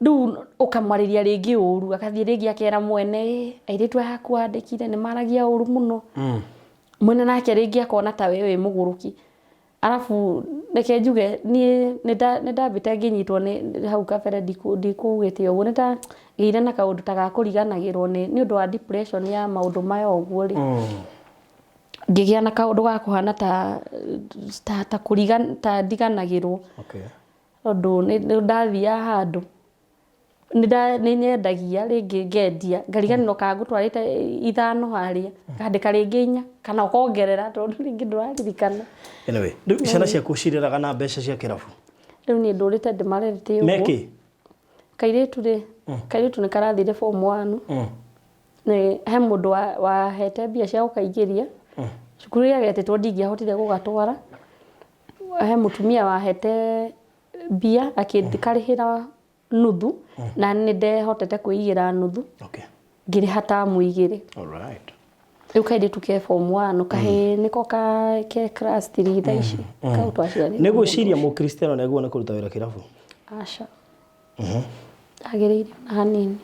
Rĩu ũkamwarĩria rĩngĩ ũru agathiĩ rĩngĩ akera mwene "Ĩ, airĩtu aya aku wandĩkire nĩ maragia ũru mũno. Mwene nake rĩngĩ akona ta we wĩ mũgũrũki. Arabu reke njuge niĩ nĩ ndambĩte ngĩnyitwo nĩ hau kabere ndikugĩte ũguo nĩ ndagĩire na kaũndũ ta ga kũriganagĩrwo nĩ ũndũ wa depression ya maũndũ maya ũguo rĩ. Ngĩgĩa na kaũndũ ga kũhana ta ta ta ndiganagĩrwo. Tondũ nĩ ndathiaga handũ nĩ nyendagia rĩngĩ ngendia ngariganĩrwo kana ngũtwarĩte ithano harĩa ngandĩka rĩngĩ inya kana ũkongerera tondũ rĩngĩ ndũraririkana. Anyway, rĩu ciana ciaku cireraga na mbeca cia kĩrabu? Rĩu niĩ ndũrĩte ndĩmarerete ũguo. Mekĩ? Kairĩtu rĩ, kairĩtu nĩ karathire form one. Nĩ he mũndũ wahete mbia cia gũkaingĩria. Cukuru ĩrĩa getĩtwo ndingĩahotire gũgatwara. He mũtumia wahete mbia akĩkarĩhĩra nuthu na nĩ ndehotete kwĩigĩra nuthu. Ngĩrĩha tamu igĩrĩ. Rĩu kairĩtu ke form one kahĩĩ nĩko ke class three thaa ici kau twaciarire. Nĩ ũgwĩciria mũkristiano nĩ agĩrĩirwo nĩ kũruta wĩra kĩrabu? Aca. Ndagĩrĩire ona hanini.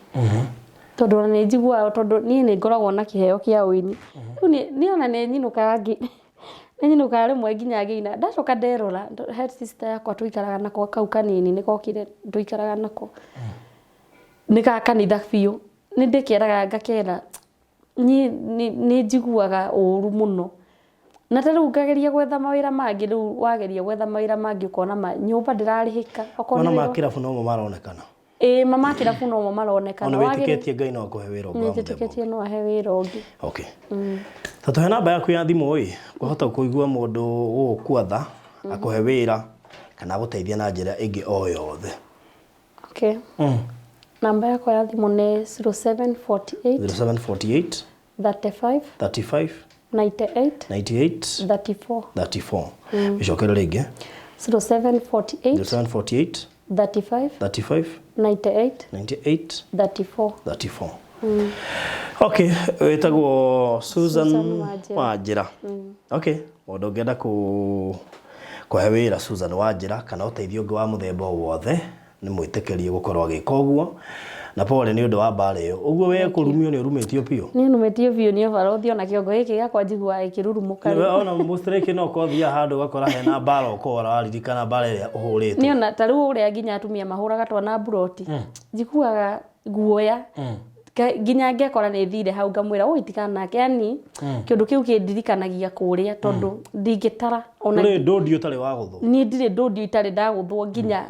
Tondũ ona nĩ njiguaga tondũ niĩ nĩ ngoragwo na kĩheo kĩa ũini. Rĩu niĩ ona nĩ nyinũkaga nĩ nyinũkaga rĩmwe nginya ngĩina. Ndacoka nderora he sister yakwa tũikaraga nako kau kanini nĩ kokire tũikaraga nako. Nĩ ga kanitha biũ. Nĩ ndĩkeraga ngakera niĩ nĩ njiguaga ũru mũno. Na ta rĩu ngageria gwetha mawĩra mangĩ rĩu wageria gwetha mawĩra mangĩ ũkona ma nyũmba ndĩrarĩhĩka. Okorwo nĩ Wona ma kĩrabu nomo maronekana. Ĩĩ ma ma kĩrabu nomo maronekana. Ona wĩtĩkĩtie Ngai no akũhe wĩra ũngĩ wa mũthemba ũngĩ? Nĩnjĩtĩkĩtie no ahe wĩra ũngĩ. Okay. Ta tũhe namba yaku ya thimũ ĩ, kwahota kũigua mũndũ ũgũgwatha akũhe wĩra kana agũteithie na njĩra ĩngĩ o yothe. Okay. Namba yakwa ya thimũ nĩ 0748 0748 35 35 98 98 34. 34. Icokere rĩngĩ. 0748 0748 35 35 98 98 34. 34. Okay, wĩtagwo Susan Susan Wanjĩra. Wanjĩra. Okay, mũndũ ũngĩenda kũ kũhe wĩra Susan Wanjĩra kana ũteithio ũngĩ wa mũthemba o wothe nĩ mwĩtĩkĩrie gũkorwo agĩka ũguo na pole nĩ ũndũ wa mbara ĩyo ũguo we kũrumio nĩ ũrumĩtio biũ. Niĩ numĩtio biũ nĩ ũbarothi ona kĩongo gĩkĩ gĩakwa njiguaga gĩkĩrurumũka rĩu. Ona mũstrike no ũkorwo ũthiaga handũ ũgakora hena mbara ũkora waririkana mbara ĩrĩa ũhũrĩtwo. Niĩ ona ta rĩu ũrĩa nginya atumia mahũraga twana mburoti njiguaga guoya nginya ngekora nĩ thire hau ngamwĩra oi tigana nake yani kĩũndũ kĩu kĩndirikanagia kũrĩa tondũ ndingĩtara ona Ndũrĩ ndũndi ũtarĩ wagũthwo. Niĩ ndirĩ ndũndi itarĩ ndagũthwo nginya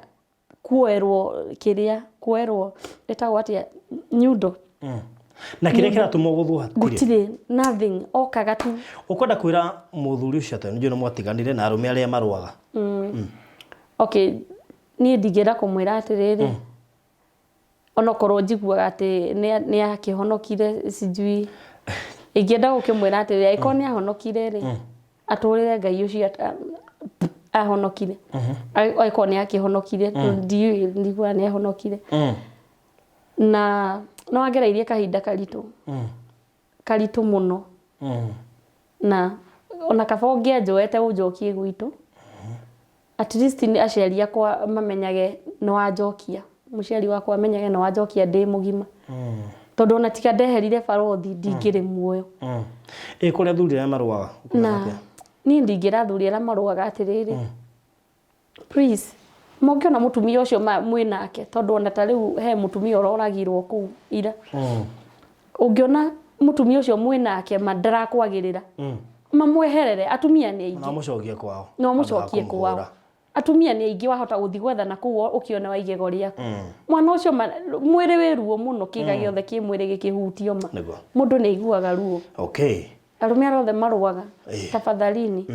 kuoerwo kĩrĩa kuoerwo ĩtagwo atĩa nyundo. Na kĩrĩa kĩratũma ũgũthwo hatirĩ. Gũtirĩ nothing okaga tu. Ũkwenda kwĩra mũthuri ũcio atĩa? Nĩnjũĩ nĩ mwatiganire na arũme arĩa marũaga. Okay, niĩ ndingĩenda kũmwĩra atĩrĩrĩ, onokorwo njiguaga atĩ nĩ akĩhonokire sijui ingĩenda gũkĩmwĩra atĩrĩrĩ angĩkorwo nĩ ahonokire rĩ atũrĩre Ngai ũcio ahonokire angĩkorwo nĩ akĩhonokire ndiũĩ ndiguaga nĩ ahonokire na no angereirie kahinda karitũ karitũ mũno na ona kaba ũngĩanjoete ũnjokie gwitũ at least nĩ aciari akwa mamenyage nĩ wanjokia mũciari wakwa amenyage nĩ wanjokia ndĩ mũgima tondũ ona tiga ndeherire barothi ndingĩrĩ muoyo. Ĩ kũrĩ athuri arĩa marũaga ũkũmera na atĩa? Niĩ ndingĩra athuri arĩa marũaga atĩrĩrĩ, please mũngĩona mũtumia ũcio mwĩ nake tondũ ona ta rĩu he mũtumia ũroragirwo kũu ira, ũngĩona mũtumia ũcio mwĩ nake ma ndarakwagĩrĩra. Mamweherere, atumia nĩ aingĩ. No mũcokie kwao. No mũcokie kwao. Atumia nĩ aingĩ, wahota gũthiĩ gwetha na kũu ũkĩone wa igego rĩaku. Mwana ũcio mwĩrĩ wĩ ruo mũno, kĩga gĩothe kĩ mwĩrĩ gĩkĩhutio ma. Mũndũ nĩ aiguaga ruo. Arũme arĩa othe marũaga, tafadhalini.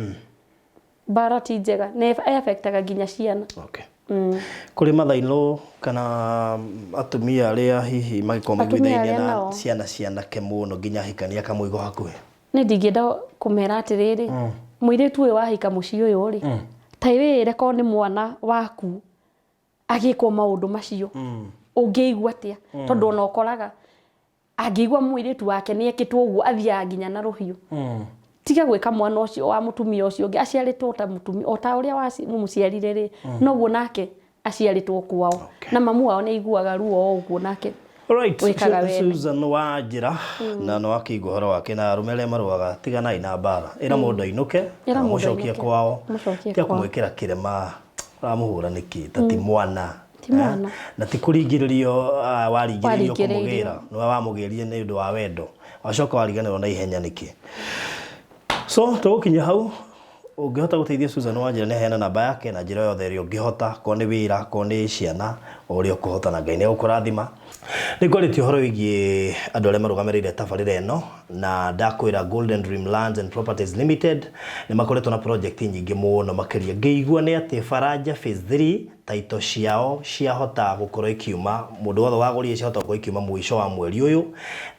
Mbara ti njega, nĩ ĩafektaga nginya ciana. Kũrĩ mathainũ kana atumia arĩa hihi mangĩkorwo maiguithainie na ciana cianake mũno nginya ahikania kamũigo hakuhĩ? Niĩ ndingĩenda kũmera atĩrĩrĩ, mũirĩtu ũyũ wahika mũciĩ ũyũ rĩ, ta wĩĩre korwo nĩ mwana waku agĩkwo maũndũ macio, ũngĩigua atĩa? Tondũ ona ũkoraga angĩigua mũirĩtu wake nĩ ekĩtwo ũguo, athiaga nginya na rũhiũ. Tiga gwĩka mwana ũcio wa mũtumia ũcio ũngĩ, aciarĩtwo ta mũtumia, o ta ũrĩa wamũciarire rĩ, noguo nake aciarĩtwo kwao. Na mamu wao nĩ aiguaga ruo o ũguo nake. Wĩkaga wene. Susan wa njĩra na nĩ wakĩigua ũhoro wake na arũme arĩa marũaga, tiganai na mbara, ĩra mũndũ ainũke, Ĩra mũndũ mũcokie ainũke. kwao, Mũcokie tiga kwao. kũmwĩkĩra kĩrema, ũramũhũra nĩkĩ ta ti mwana? Ti mwana. Na ti kũringĩrĩrio, waringĩrĩirio Waringĩrĩirio. Kũmũgĩra nĩwe wamũgĩrire nĩ ũndũ wa wendo, wacoka wariganĩrwo na ihenya nĩkĩ? So tũgũkinya hau. Ũngĩhota gũteithia Susan Wanjĩra, nĩ aheana namba yake na njĩra yothe ĩrĩa ũngĩhota, korwo nĩ wĩra, korwo nĩ ciana, o ũrĩa ũkũhota, na Ngai nĩ egũkũrathima. Nĩ ngwarĩtie ũhoro wĩgiĩ andũ arĩa marũgamĩrĩire tabarĩra ĩno, na ndakwĩra Golden Dream Lands and Properties Limited nĩ makoretwo na project nyingĩ mũno makĩria. Ngĩigua nĩ atĩ Faraja Phase 3 title ciao ciahota gũkorwo ikiuma, mũndũ wothe wagũrire ciahota gũkorwo ikiuma mũico wa mweri ũyũ,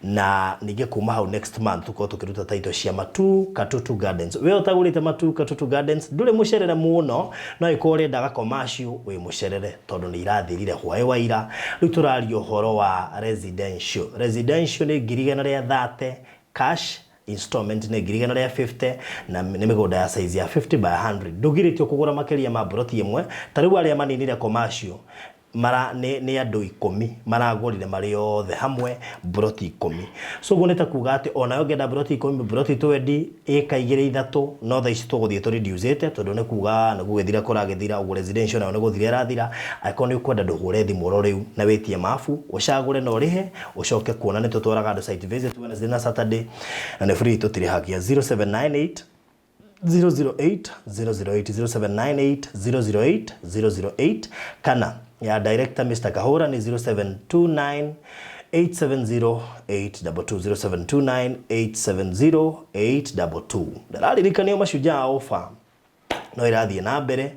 na ningĩ kuma hau next month tũkorwo tũkĩruta title cia Matu Katutu Gardens. We ũtagũrĩte Matu Katutu Gardens, ndũrĩ mũcerere mũno, no ĩkorwo ũrendaga commercial, wĩ mũcerere tondũ nĩ irathirire hwaĩ wa ira. Rĩu tũraria ũhoro wa residential. Residential nĩ 130,000 cash, installment nĩ 150,000, na nĩ mĩgũnda ya size ya 50 by 100. Ndũgirĩtio kũgũra makĩria ma mburoti ĩmwe. Ta rĩu arĩa maninire commercial mara nĩ andũ 10 maragũrire marĩ othe hamwe mburoti 10. So ũguo nĩ ta kuga atĩ onawe ũngĩenda mburoti 10, mburoti 20, ĩka igĩrĩ ithatũ, no thaa ici tũgũthiĩ tũreducĩte tondũ nĩ kuga nĩ gũgĩthira kũragĩthira, ũguo residential nayo nĩ gũthira ĩrathira. Angĩkorwo nĩ ũkwenda, ndũhũre thimũ oro rĩu na wĩtie mabu, ũcagũre na ũrĩhe, ũcoke kuona nĩ tũtwaraga andũ site visit Wednesday na Saturday, na nĩ free, tũtirĩhagia. 0798 008 008, 0798 008 008, kana ya director Mr. Kahura nĩ 0729 870 822, 0729 870 822. Ndararirikanio Mashujaa offer no ĩrathiĩ na mbere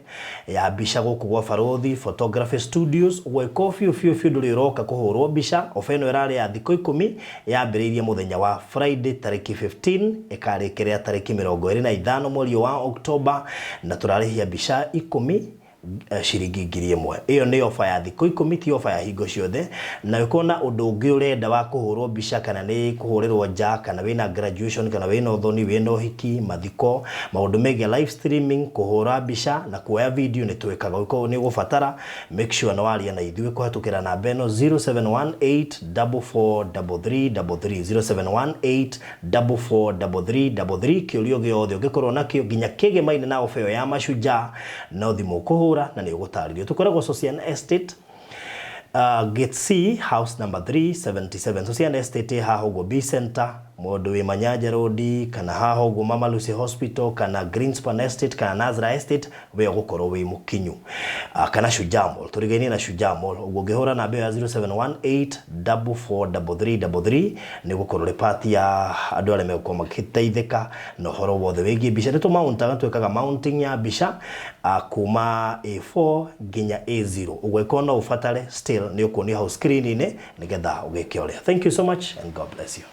ya mbica gũkũ gwa Barothi Photography Studios. Gwĩka biũ biũ biũ, ndũrĩ ũroka kũhũrwo mbica. Ofa ĩno ĩrarĩ ya thikũ 10, yambĩrĩirie mũthenya wa Friday tarĩki 15, ĩkarĩkĩrĩra tarĩki 25 mweri wa Oktoba, na tũrarĩhia mbica 10 ciringi 1000. Ĩyo nĩ ofa ya thikũ 10, ti ofa ya hingo ciothe. Na ũkorwo na ũndũ ũngĩ ũrenda wa kũhũrwo mbica, kana nĩ kũhũrĩrwo nja, kana wĩna graduation, kana wĩna ũthoni, wĩna ũhiki, mathiko, maũndũ megiĩ live streaming, kũhũra mbica na kuoya video nĩ twĩkaga. Ũngĩkorwo nĩ ũgũbatara, make sure nĩ waria na ithuĩ kũhetũkĩra namba ĩno 0718443333, 0718443333. Kĩũria gĩothe ũngĩkorwo nakĩo nginya kĩgemaine na ofa ĩyo ya Mashujaa, no thimũ ũkũhũra na nĩ ũgũtarĩrio. Tũkoragwo Socian Estate, Gate C, house number 377. Socian Estate ĩ haha ũguo B Center, mũndũ wĩ Manyanja Road kana haha ũguo Mama Lucy Hospital kana Greenspan Estate kana Nazra Estate, we ũgũkorwo wĩ mũkinyu, kana Shujaa Mall, tũrigainie na Shujaa Mall. Ũguo ũngĩhũra namba ĩyo ya 0718443333 nĩ ũgũkorwo ũrĩ part ya andũ arĩa megũkorwo magĩteithĩka na ũhoro wothe wĩgiĩ mbica. Nĩ tũmauntaga, twĩkaga mounting ya mbica kuma A4 nginya A0. Ũguo ĩkorwo no ũbatare, still nĩ ũkuonio hau screen-inĩ nĩgetha ũgĩke ũrĩa. Thank you so much and God bless you.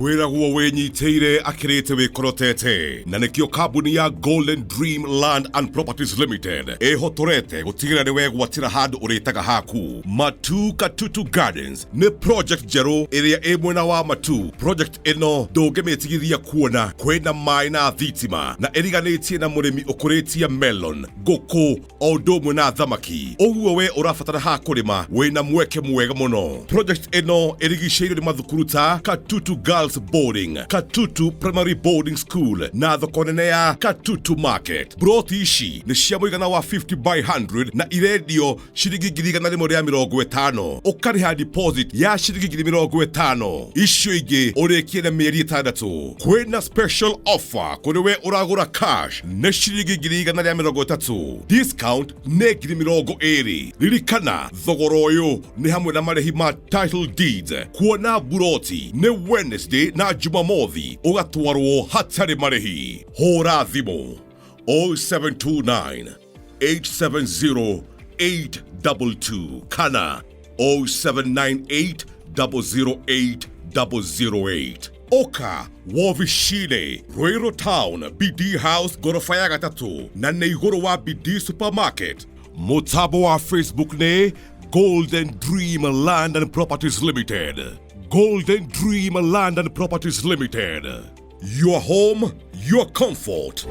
Wĩragwo wĩnyitĩire akĩrĩte wĩkorotete, na nĩkĩo kambuni ya Golden Dream Land and Properties Limited ĩhotorete gũtigĩrĩra nĩ wegwatĩra handũ ũrĩtaga haku. Matu Katutu Gardens nĩ project njerũ ĩrĩa ĩ mwena wa Matu. Project ĩno ndũngĩmĩtigithia kuona kwĩna maĩ na thitima, na ĩriganĩtie na mũrĩmi ũkũrĩtie melon, ngũkũ o ũndũ ũmwe na thamaki. Ũguo we ũrabatara ha kũrĩma, wĩna mweke mwega mũno. Project ĩno ĩrigicĩirio nĩ mathukuru ta Katutu Girls. Girls Boarding, Katutu Primary Boarding School na thoko nene ya Katutu Market. Broti ici nĩ cia mũigana wa 50 by 100 na irendio ciringi 150,000. Ũkarĩha deposit ya ciringi 50,000, icio ingĩ ũrĩkie na mĩeri 6. Kwĩna special offer kũrĩ we ũragũra cash nĩ ciringi 130,000, discount nĩ 20,000. Ririkana thogora ũyũ nĩ hamwe na marĩhi ma title deeds. Kuona buroti nĩ Wednesday na Jumamothi, ũgatwarwo hatarĩ marĩhi. Hũra thimũ 0729 870 822 kana 0798 008 008. Oka wovicine Ruiru Town, BD House gorofa ya gatatũ na nĩ igũrũ wa BD Supermarket. Mũtambo wa Facebook nĩ Golden Dream Land and Properties Limited. Golden Dream Land and Properties Limited, your home, your comfort.